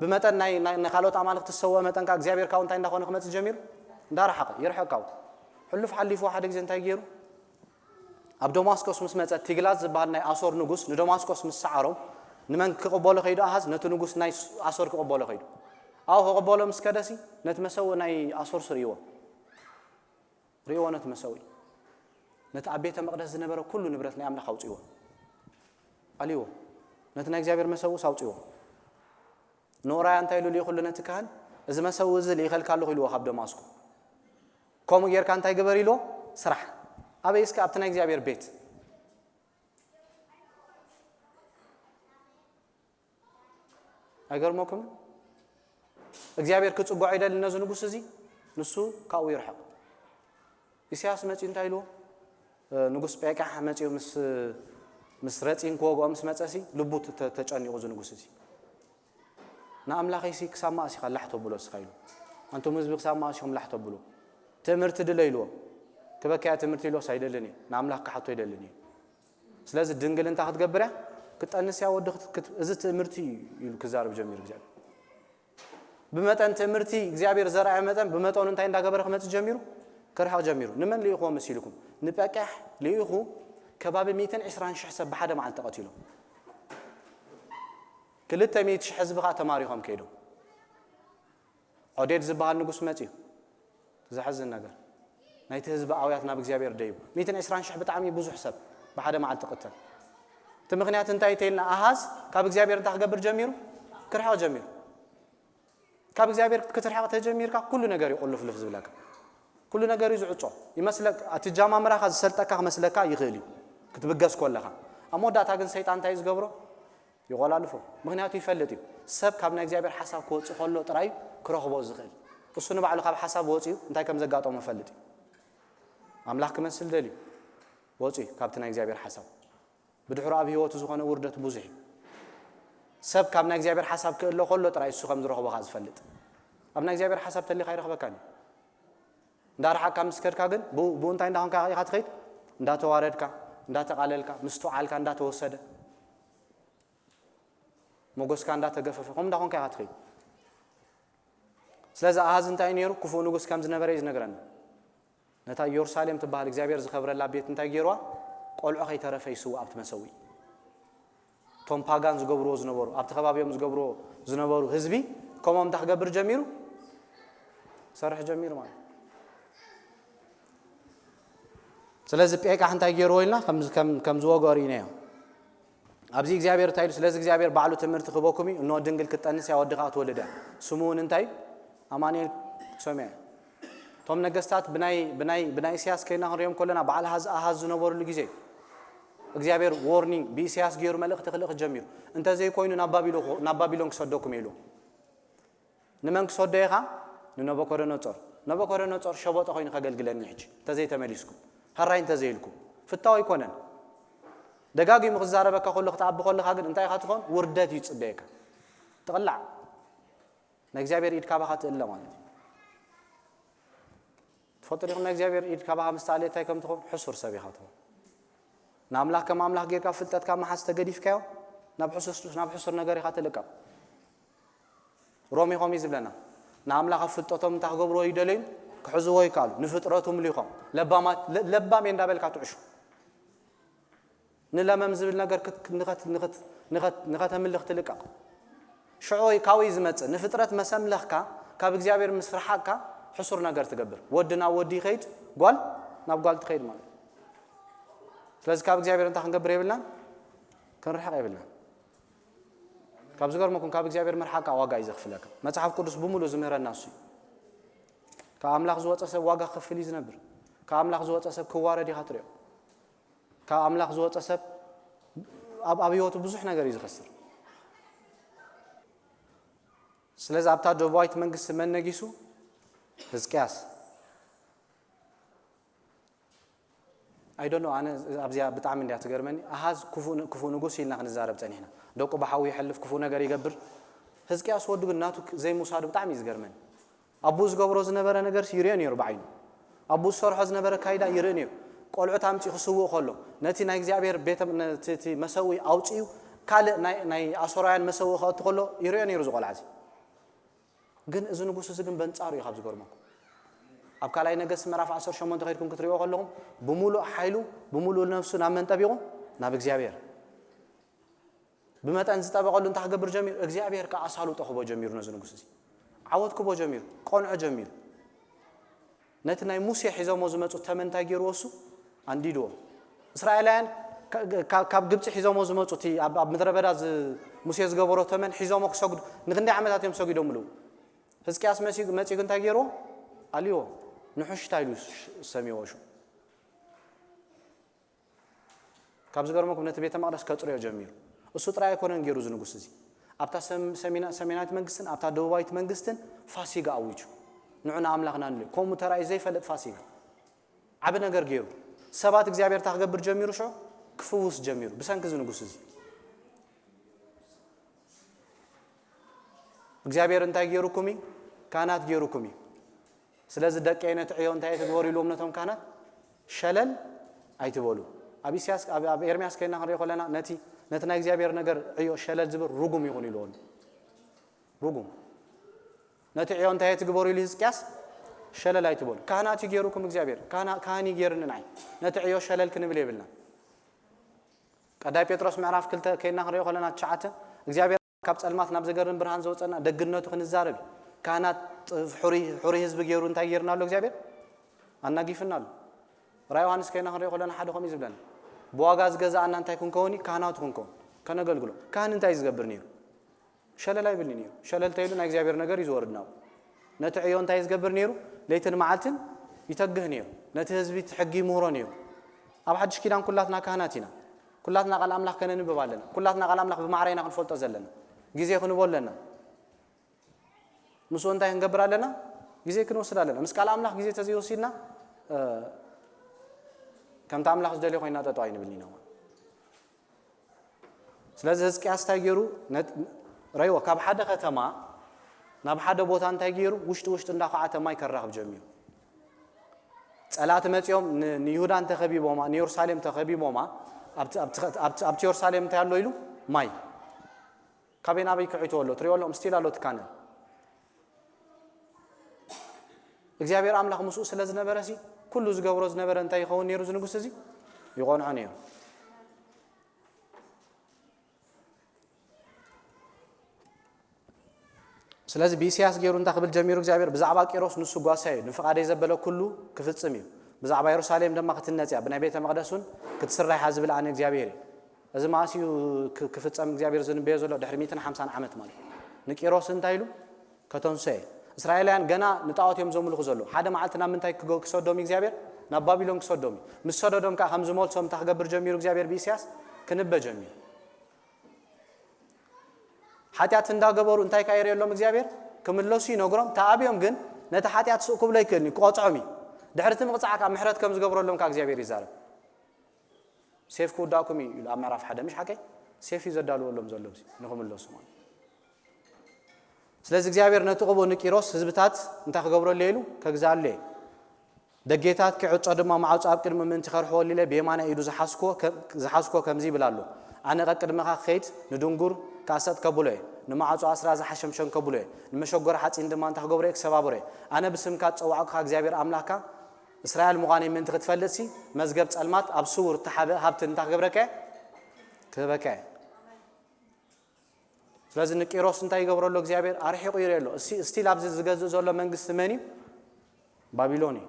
ብመጠን ናይ ናይ ካልኦት ኣማልኽቲ ዝሰውአ መጠን ካብ እግዚኣብሔር ካብ እንታይ እንዳኾነ ክመጽእ ጀሚሩ? እንዳረሓቐ ይርሕቅ ካብ። ሕሉፍ ሓሊፉ ሓደ ግዜ እንታይ ገይሩ? ኣብ ደማስቆስ ምስ መጸ ቲግላዝ ዝበሃል ናይ ኣሶር ንጉስ ንደማስቆስ ምስ ሰዓሮም ንመን ክቕበሎ ከይዱ ኣሃዝ? ነቲ ንጉስ ናይ ኣሶር ክቕበሎ ከይዱ። ኣው ክቕበሎ ምስ ከደሲ ነቲ መሰውእ ናይ ኣሶር ስርእዎ ርእዎ ነቲ መሰውኢ። ነቲ ኣብ ቤተ መቕደስ ዝነበረ ኩሉ ንብረት ናይ ኣምላኽ ኣውጽዎ። ኣልዎ። ነቲ ናይ እግዚኣብሔር መሰውስ ኣውጽዎ። ንኦራያ እንታይ ኢሉ ልኢኹሉ ነቲ ካህን? እዚ መሰው እዚ ልኢኸልካ ኣለኹ ኢልዎ ካብ ደማስቆ። ከምኡ ጌርካ እንታይ ግበር ኢልዎ? ስራሕ። ኣበይ እስከ? ኣብቲ ናይ እግዚኣብሔር ቤት። ኣይገርመኩም? እግዚኣብሔር ክጽግዖ ይደሊ ነዚ ንጉስ እዚ፣ ንሱ ካብኡ ይርሕቕ። ኢሳያስ መጺኡ እንታይ ኢልዎ? ንጉስ ጴቃሕ መጺኡ ምስ ምስ ረጺን ክወግኦ ምስ መጸሲ ልቡ ተጨኒቑ እዚ ንጉስ እዚ። ንኣምላኸይሲ ክሳብ መኣስ ኢኻ ላሕ ተብሎ እስኻ ኢሉ። ኣንቱም ህዝቢ ክሳብ መኣስ ኢኹም ላሕ ተብሎ? ትእምርቲ ድለ ኢልዎ። ክበክያ ትእምርቲ ኢልዎስ ኣይደልን እየ። ንኣምላኽ ክሓቶ ኣይደልን እየ። ስለዚ ድንግል እንታይ ክትገብር እያ? ክጠንስ እያ ወዲ እዚ ትእምርቲ እዩ ኢሉ ክዛረብ ጀሚሩ እግዚኣብሔር። ብመጠን ትእምርቲ እግዚኣብሔር ዘርኣዮ መጠን ብመጠኑ እንታይ እንዳገበረ ክመጽእ ጀሚሩ? ክርሕቕ ጀሚሩ። ንመን ልኢኽዎ መሲልኩም? ንጴቃሕ ልኢኹ ከባቢ ሚእትን ዕስራን ሽሕ ሰብ ብሓደ መዓልቲ ቀቲሎም። ክልተ ሚእቲ ሽሕ ህዝቢ ኸዓ ተማሪኾም ከይዶም። ዖዴድ ዝበሃል ንጉስ መጺኡ። ዘሕዝን ነገር። ናይቲ ህዝቢ ኣውያት ናብ እግዚኣብሔር ደይቡ። ሚእትን ዕስራን ሽሕ ብጣዕሚ ብዙሕ ሰብ ብሓደ መዓልቲ ቅተል። እቲ ምኽንያት እንታይ ተይልና ኣሃዝ ካብ እግዚኣብሔር እንታይ ክገብር ጀሚሩ? ክርሕቕ ጀሚሩ። ካብ እግዚኣብሔር ክትርሕቕ ተጀሚርካ ኩሉ ነገር እዩ ቁልፍልፍ ዝብለካ። ኩሉ ነገር እዩ ዝዕጾ። ይመስለካ፣ እቲ ጃማምራኻ ዝሰልጠካ ክመስለካ ይኽእል እዩ። ክትብገስ ከለኻ። ኣብ መወዳእታ ግን ሰይጣን እንታይ እዩ ዝገብሮ? ይቆላልፎ። ምኽንያቱ ይፈልጥ እዩ። ሰብ ካብ ናይ እግዚኣብሔር ሓሳብ ክወጽእ ከሎ ጥራይ ክረኽቦ ዝኽእል። እሱ ንባዕሉ ካብ ሓሳብ ወጺኡ እንታይ ከም ዘጋጠሞ ይፈልጥ እዩ። ኣምላኽ ክመስል ደልዩ ወጺኡ ካብቲ ናይ እግዚኣብሔር ሓሳብ። ብድሕሩ ኣብ ህይወቱ ዝኾነ ውርደት ብዙሕ እዩ። ሰብ ካብ ናይ እግዚኣብሔር ሓሳብ ክእሎ ከሎ ጥራይ እሱ ከም ዝረኽቦ ኸዓ ዝፈልጥ። ኣብ ናይ እግዚኣብሔር ሓሳብ ተሊኻ ኣይረኽበካን እዩ። እንዳረሓቅካ ምስ ከድካ ግን ብኡ እንታይ እንዳኾንካ ኢኻ ትኸይድ? እንዳተዋረድካ፣ እንዳተቓለልካ፣ ምስትውዓልካ እንዳተወሰደ፣ ሞገስካ እንዳተገፈፈ፣ ከምኡ እንዳኾንካ ኢኻ ትኸይድ። ስለዚ ኣሃዝ እንታይ እዩ ነይሩ? ክፉእ ንጉስ ከም ዝነበረ እዩ ዝነግረና። ነታ ኢየሩሳሌም ትበሃል እግዚኣብሔር ዝኸብረላ ቤት እንታይ ገይርዋ? ቆልዑ ከይተረፈ ይስውእ ኣብቲ መሰውኢ። እቶም ፓጋን ዝገብርዎ ዝነበሩ፣ ኣብቲ ከባቢኦም ዝገብርዎ ዝነበሩ ህዝቢ ከምኦም እንታይ ክገብር ጀሚሩ? ሰርሕ ጀሚሩ ማለት። ስለዚ ጴቃሕ እንታይ ገይርዎ ኢልና ከም ከም ከም ዝወግኦ ርኢናዮ። ኣብዚ እግዚኣብሔር እንታይ ኢሉ? ስለዚ እግዚኣብሔር ባዕሉ ትምህርቲ ክህበኩም እዩ። እንሆ ድንግል ክትጠንስ እያ፣ ወዲ ኸዓ ክትወልድ እያ። ስሙ እውን እንታይ እዩ? ኣማኑኤል ክሰምዮ እዩ። እቶም ነገስታት ብናይ ብናይ ብናይ ኢሳያስ ከይና ክንሪኦም ከለና በዓል ሃዝ ኣሃዝ ዝነበሩሉ ግዜ እግዚኣብሔር ዎርኒንግ ብኢሳያስ ገይሩ መልእኽቲ ክልእኽ ጀሚሩ። እንተዘይኮይኑ ናብ ባቢሎ ናብ ባቢሎን ክሰደኩም ኢሉ። ንመን ክሰዶ ኢኻ? ንነቦኮደነጾር። ነቦኮደነጾር ሸበጦ ኮይኑ ከገልግለኒ ሕጂ እንተዘይተመሊስኩም፣ ሕራይ እንተዘይልኩም። ፍታው ኣይኮነን። ደጋጊሙ ክዛረበካ ከሎ ክትኣቢ ከለኻ ግን እንታይ ኢኻ ትኾን? ውርደት እዩ ዝጽበየካ። ትቕላዕ። ናይ እግዚኣብሔር ኢድ ካባኻ ትእለ ማለት እዩ። ትፈልጡ ዲኹም? ናይ እግዚኣብሔር ኢድ ካባኻ ምስ ተኣልየ እንታይ ከም ትኾን? ሕሱር ሰብ ኢኻ ትኾን። ንኣምላኽ ከም ኣምላኽ ጌርካ ፍልጠትካ ምሓዝ ተገዲፍካዮ ናብ ሕሱር ናብ ሕሱር ነገር ኢኻ ትልቀቕ። ሮሜ ከምኡ እዩ ዝብለና። ንኣምላኽ ኣብ ፍልጠቶም እንታይ ክገብርዎ ይደለዩ? ክሕዝዎ ይከኣሉ። ንፍጥረቱ ምሊኾም ለባማት ለ- ለባም እየ እንዳበልካ ትዕሹ። ንለመም ዝብል ነገር ክት- ንኸት- ንኸት- ንኸት- ንኸተምልኽ ትልቀቕ። ሽዑ ካበይ ዝመጽእ ንፍጥረት መሰምለኽካ ካብ እግዚኣብሔር ምስ ረሓቕካ ሕሱር ነገር ትገብር። ወዲ ናብ ወዲ ይኸይድ፣ ጓል ናብ ጓል ትኸይድ ማለት እዩ። ስለዚ ካብ እግዚኣብሔር እንታይ ክንገብር የብልናን? ክንርሕቕ የብልናን። ካብ ዝገርመኩም ካብ እግዚኣብሔር ምርሓቕካ ዋጋ እዩ ዘኽፍለካ። መጽሓፍ ቅዱስ ብምሉእ ዝምህረና እሱ እዩ። ካብ ኣምላኽ ዝወፀ ሰብ ዋጋ ክኽፍል እዩ ዝነብር። ካብ ኣምላኽ ዝወፀ ሰብ ክዋረድ ኢኻ ትሪኦ። ካብ ኣምላኽ ዝወፀ ሰብ ኣብ ኣብ ህይወቱ ብዙሕ ነገር እዩ ዝኸስር። ስለዚ ኣብታ ደቡባዊት መንግስቲ መን ነጊሱ? ህዝቅያስ። ኣይዶኖ ኣነ ኣብዚኣ ብጣዕሚ እንዲያ ትገርመኒ። ኣሃዝ ክፉእ ን- ክፉእ ንጉስ ኢልና ክንዛረብ ጸኒሕና። ደቁ ብሓዊ ይሐልፍ ክፉእ ነገር ይገብር። ህዝቅያስ ወዱ ግን ናቱ ክ- ዘይምውሳዱ ብጣዕሚ እዩ ዝገርመኒ። ኣቦኡ ዝገብሮ ዝነበረ ነገር ይርኦ ነይሩ ብዓይኑ። ኣቦኡ ዝሰርሖ ዝነበረ ካይዳ ይርኢ ነይሩ። ቆልዑት ኣምጺኡ ክስውእ ከሎ ነቲ ናይ እግዚኣብሔር ቤተ ነቲ እቲ መሰውኢ ኣውጺኡ ካልእ ናይ ናይ ኣሶራውያን መሰውኢ ከእቱ ከሎ ይርኦ ነይሩ እዚ ቆልዓ እዚ። ግን እዚ ንጉስ እዚ ግን በንጻሩ እዩ ካብ ዝገርመኩም። ኣብ ካልኣይ ነገስት ምዕራፍ ዓሰርተ ሸሞንተ ከይድኩም ክትሪእዎ ከለኹም ብምሉእ ሓይሉ ብምሉእ ነፍሱ ናብ መን ጠቢቑ? ናብ እግዚኣብሔር። ብመጠን ዝጠበቐሉ እንታይ ክገብር ጀሚሩ? እግዚኣብሔር ከዓ ኣሳልጦ ክቦ ጀሚሩ ነዚ ንጉስ እዚ። ዓወት ክቦ ጀሚሩ፣ ቆንዖ ጀሚሩ። ነቲ ናይ ሙሴ ሒዞሞ ዝመፁ ተመን እንታይ ገይርዎ? እሱ ኣንዲድዎ። እስራኤላውያን ካ- ካ- ካብ ግብፂ ሒዞሞ ዝመፁ እቲ ኣብ ኣብ ምድረ በዳ ዝ- ሙሴ ዝገበሮ ተመን ሒዞሞ ክሰግዱ ንክንደይ ዓመታት እዮም ሰጊዶምሉ? ህዝቅያስ መፂኡ መፂኡ እንታይ ገይርዎ? ኣልዎ። ንሑሽታ ኢሉ ሽ- ሰሚዎ። ሹ ካብ ዝገርመኩም ነቲ ቤተ መቕደስ ከፅርዮ ጀሚሩ። እሱ ጥራይ ኣይኮነን ገይሩ እዚ ንጉስ እዚ። ኣብታ ሰም- ሰሜና- ሰሜናዊት መንግስትን ኣብታ ደቡባዊት መንግስትን ፋሲጋ ኣዊጁ። ንዑ ንኣምላኽና ንልዮ። ከምኡ ተራእዩ ዘይፈልጥ ፋሲጋ። ዓቢ ነገር ገይሩ። ሰባት እግዚኣብሔር እንታይ ክገብር ጀሚሩ? ሽዑ ክፍውስ ጀሚሩ ብሰንኪ እዚ ንጉስ እዚ። እግዚኣብሔር እንታይ ገይሩኩም እዩ? ካህናት ገይሩኩም እዩ። ስለዚ ደቀይ ነቲ ዕዮ እንታይ ኣይትግበሩ ኢልዎም ነቶም ካህናት? ሸለል ኣይትበሉ። ኣብ ኢሳያስ ኣብ ኣብ ኤርምያስ ከይና ክንሪኦ ከለና ነቲ ነቲ ናይ እግዚኣብሔር ነገር ዕዮ ሸለል ዝብል ርጉም ይኹን ኢልዎም። ርጉም። ነቲ ዕዮ እንታይ ኣይትግበሩ ኢሉ ህዝቅያስ? ሸለል ኣይትበሉ። ካህናት እዩ ገይሩኩም እግዚኣብሔር። ካህና- ካህን እዩ ገይሩኒ ንዓይ። ነቲ ዕዮ ሸለል ክንብል የብልና። ቀዳይ ጴጥሮስ ምዕራፍ ክልተ ከይና ክንሪኦ ከለና ትሽዓተ እግዚኣብሔር ካብ ጸልማት ናብ ዘገርም ብርሃን ዘውጸና ደግነቱ ክንዛረብ እዩ። ካህናት ጥ- ሕሩይ ሕሩይ ህዝቢ ገይሩ እንታይ ገይርና ኣሎ እግዚኣብሔር? ኣናጊፍና ኣሎ። ራእይ ዮሃንስ ከይና ክንሪኦ ከለና ሓደ ከምኡ እዩ ዝብለና። ብዋጋ ዝገዛኣና እንታይ ክንከውን እዩ? ካህናቱ ክንከውን። ከነገልግሎ። ካህን እንታይ እዩ ዝገብር ነይሩ? ሸለል ኣይብልኒ ነይሩ። ሸለል ተይሉ ናይ እግዚኣብሔር ነገር እዩ ዝወርድ ናብኡ። ነቲ ዕዮ እንታይ እዩ ዝገብር ነይሩ? ለይትን መዓልትን ይተግህ ነይሩ። ነቲ ህዝቢ እቲ ሕጊ ይምህሮ ነይሩ። ኣብ ሓድሽ ኪዳን ኩላትና ካህናት ኢና። ኩላትና ቃል ኣምላኽ ከነንብብ ኣለና። ኩላትና ቃል ኣምላኽ ብማዕረ ኢና ክንፈልጦ ዘለና። ግዜ ክንቦ ኣለና። ምስኡ እንታይ ክንገብር ኣለና? ግዜ ክንወስድ ኣለና። ምስ ቃል ኣምላኽ ግዜ ተዘይወሲድና እ፣ ከምቲ ኣምላኽ ዝደልዮ ኮይና ጠጠው ኣይንብልን ኢና። ስለዚ ህዝቅያስ እንታይ ገይሩ? ነት- ረይዎ ካብ ሓደ ከተማ ናብ ሓደ ቦታ እንታይ ገይሩ? ውሽጢ ውሽጢ እንዳኳዓተ ማይ ከራኽብ ጀሚሩ። ጸላእቲ መጺኦም ን- ንይሁዳ እንተኸቢቦማ ንየሩሳሌም ተኸቢቦማ ኣብቲ- ኣብቲ- ኣብቲ ኣብቲ የሩሳሌም እንታይ ኣሎ ኢሉ? ማይ። ካበይ ናበይ ክሕይትዎ ኣሎ? ትሪኦ ኣለኹም ስቲል ኣሎ ትካነ እግዚኣብሔር ኣምላኽ ምስኡ ስለ ዝነበረ ሲ ኩሉ ዝገብሮ ዝነበረ እንታይ ይኸውን ነይሩ? እዚ ንጉስ እዚ ይቖንዖ ነይሩ። ስለዚ ብኢሳያስ ገይሩ እንታይ ክብል ጀሚሩ እግዚኣብሔር? ብዛዕባ ቂሮስ ንሱ ጓሳይ እዩ፣ ንፍቓደይ ዘበለ ኩሉ ክፍጽም እዩ። ብዛዕባ የሩሳሌም ድማ ክትነጽያ ብናይ ቤተ መቕደስ እውን ክትስራሕያ ዝብል ኣነ እግዚኣብሔር እዩ። እዚ መዓስ እዩ ክ- ክፍጸም እግዚኣብሔር ዝንበዮ ዘሎ? ድሕሪ ሚእትን ሓምሳን ዓመት ማለት እዩ። ንቂሮስ እንታይ ኢሉ? ከተንሶ እየ። እስራኤላውያን ገና ንጣዖት እዮም ዘምልኹ ዘለዉ። ሓደ መዓልቲ ናብ ምንታይ ክገ- ክሰዶም እዩ እግዚኣብሔር? ናብ ባቢሎን ክሰዶም እዩ። ምስ ሰደዶም ከዓ ከም ዝመልሶም እንታይ ክገብር ጀሚሩ እግዚኣብሔር? ብኢሳያስ ክንበ ጀሚሩ። ሓጢኣት እንዳገበሩ እንታይ ከኣ የርእየሎም እግዚኣብሔር? ክምለሱ ይነግሮም። ተኣብዮም ግን ነቲ ሓጢኣት ስቕ ክብሎ ኣይክእልን እዩ፣ ክቐጽዖም እዩ። ድሕሪ እቲ ምቕጻዕ ከዓ ምሕረት ከም ዝገብረሎም ከዓ እግዚኣብሔር ይዛረብ። ሴፍ ክውዳእኩም እዩ ኢሉ ኣብ ምዕራፍ ሓደ፣ ምሽ ሓቀይ? ሴፍ እዩ ዘዳልወሎም ዘሎ እዚ ንኽምለሱ ማለት። ስለዚ እግዚኣብሔር ነቲ ቅቡእ ንቂሮስ ህዝብታት እንታይ ክገብረሉ እየ ኢሉ? ከግዛሉ እየ። ደጌታት ክዕጾ ድማ ማዕጾ ኣብ ቅድሚ ምእንቲ ከርሕወሉ ኢለ ብየማናይ ኢዱ ዝሓዝክዎ ከ- ዝሓዝክዎ ከምዚ ይብል ኣሎ። ኣነ ቀቅድመኻ ክኸይድ ንድንጉር ክኣሰጥ ከብሎ እየ። ንማዕጾ ኣስራ ዝሓሸምሸም ከብሎ እየ፣ ንመሸጎሪ ሓጺን ድማ እንታይ ክገብሮ እየ? ክሰባብሮ እየ። ኣነ ብስምካ ዝጸዋዕኩኻ እግዚኣብሔር ኣምላኽካ እስራኤል ምዃነይ ምእንቲ ክትፈልጥሲ፣ መዝገብ ጸልማት ኣብ ስውር እተሓበ ሃብቲ እንታይ ክገብረካ እየ? ክህበካ እየ። ስለዚ ንቂሮስ እንታይ ይገብረሉ እግዚኣብሔር? ኣርሒቑ ይርእየሉ። እስቲ ስቲል ኣብዚ ዝገዝእ ዘሎ መንግስቲ መን እዩ? ባቢሎን እዩ።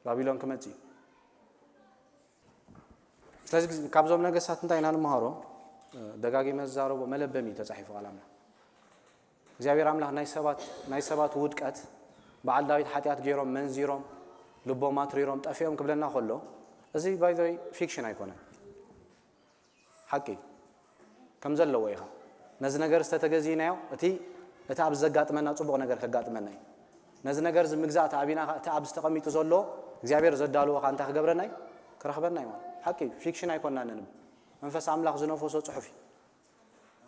ባቢሎን ክመጽእ እዩ። ስለዚ ካብዞም ነገስታት እንታይ ኢና ንምሃሮ? ደጋጊመ ዝዛረቦ መለበሚ እዩ ተጻሒፉ ቃል ኣምላኽ። እግዚኣብሔር ኣምላኽ ናይ ሰባት ናይ ሰባት ውድቀት፣ በዓል ዳዊት ሓጢኣት ገይሮም መንዚሮም ልቦም ኣትሪሮም ጠፊኦም ክብለና ከሎ፣ እዚ ባይ ዘ ወይ ፊክሽን ኣይኮነን። ሓቂ ከም ዘለዎ ኢኻ። ነዚ ነገር ዝተተገዚእናዮ እቲ እቲ ኣብ ዘጋጥመና ጽቡቕ ነገር ከጋጥመና እዩ። ነዚ ነገር እዚ ምግዛእ ተኣቢና እቲ ኣብዚ ተቐሚጡ ዘሎ እግዚኣብሔር ዘዳልዎ ከኣ እንታይ ክገብረና እዩ? ክረኽበና እዩ ማለት ሓቂ። ፊክሽን ኣይኮንና ነንብ መንፈስ ኣምላኽ ዝነፈሶ ጽሑፍ እዩ።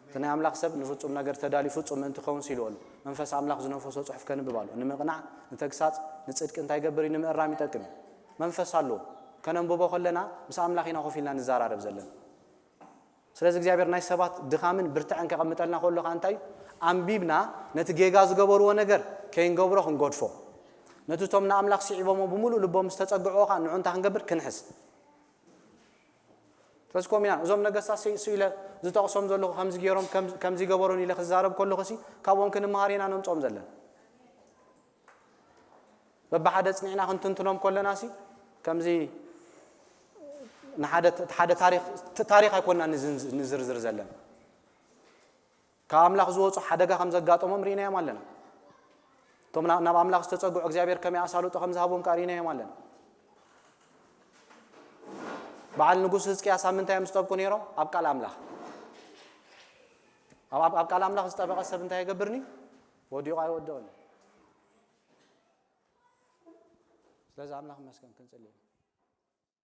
እቲ ናይ ኣምላኽ ሰብ ንፍጹም ነገር ተዳልዩ ፍጹም ምእንቲ ክኸውን ሲሉ ኣሎ። መንፈስ ኣምላኽ ዝነፈሶ ጽሑፍ ከንብብ ኣሎ። ንምቕናዕ፣ ንተግሳጽ፣ ንጽድቂ እንታይ ይገብር እዩ? ንምእራም ይጠቅም እዩ። መንፈስ ኣለዎ። ከነንብቦ ከለና ምስ ኣምላኽ ኢና ኮፍ ኢልና ንዘራረብ ዘለና። ስለዚ እግዚኣብሔር ናይ ሰባት ድኻምን ብርትዐን ከቐምጠልና ከሎ ከዓ እንታይ እዩ? ኣንቢብና ነቲ ጌጋ ዝገበርዎ ነገር ከይንገብሮ ክንገድፎ፣ ነቲ እቶም ንኣምላኽ ስዒቦሞ ብምሉእ ልቦም ዝተጸግዕዎ ከዓ ንዑ እንታይ ክንገብር? ክንሕዝ። ስለዚ ከምኡ ኢና እዞም ነገስታት ስኢለ ዝጠቕሶም ዘለኹ ከምዚ ገይሮም ከምዚ ገበሮን ኢለ ክዛረብ ከለኹ ሲ ካብኦም ክንመሃር ኢና ነምፅኦም ዘለና። በብሓደ ጽኒዕና ክንትንትኖም ከለና ሲ ከምዚ ንሓደ ሓደ ታሪክ ታሪክ ኣይኮንና ንዝርዝር ዘለና። ካብ ኣምላኽ ዝወፁ ሓደጋ ከም ዘጋጠሞም ርኢናዮም ኣለና። እቶም ናብ ኣምላኽ ዝተጸግዑ እግዚኣብሔር ከመይ ኣሳልጦ ከም ዝሃቦም ከዓ ርኢናዮም ኣለና። በዓል ንጉስ ህዝቅያስ ኣብ ምንታይ እዮም ዝጠብቁ ነይሮም? ኣብ ቃል ኣምላኽ። ኣብ ቃል ኣምላኽ ዝጠበቐ ሰብ እንታይ ይገብርኒ? ወዲቑ ኣይወድቕን። ስለዚ ኣምላኽ ይመስገን ክንጽሊ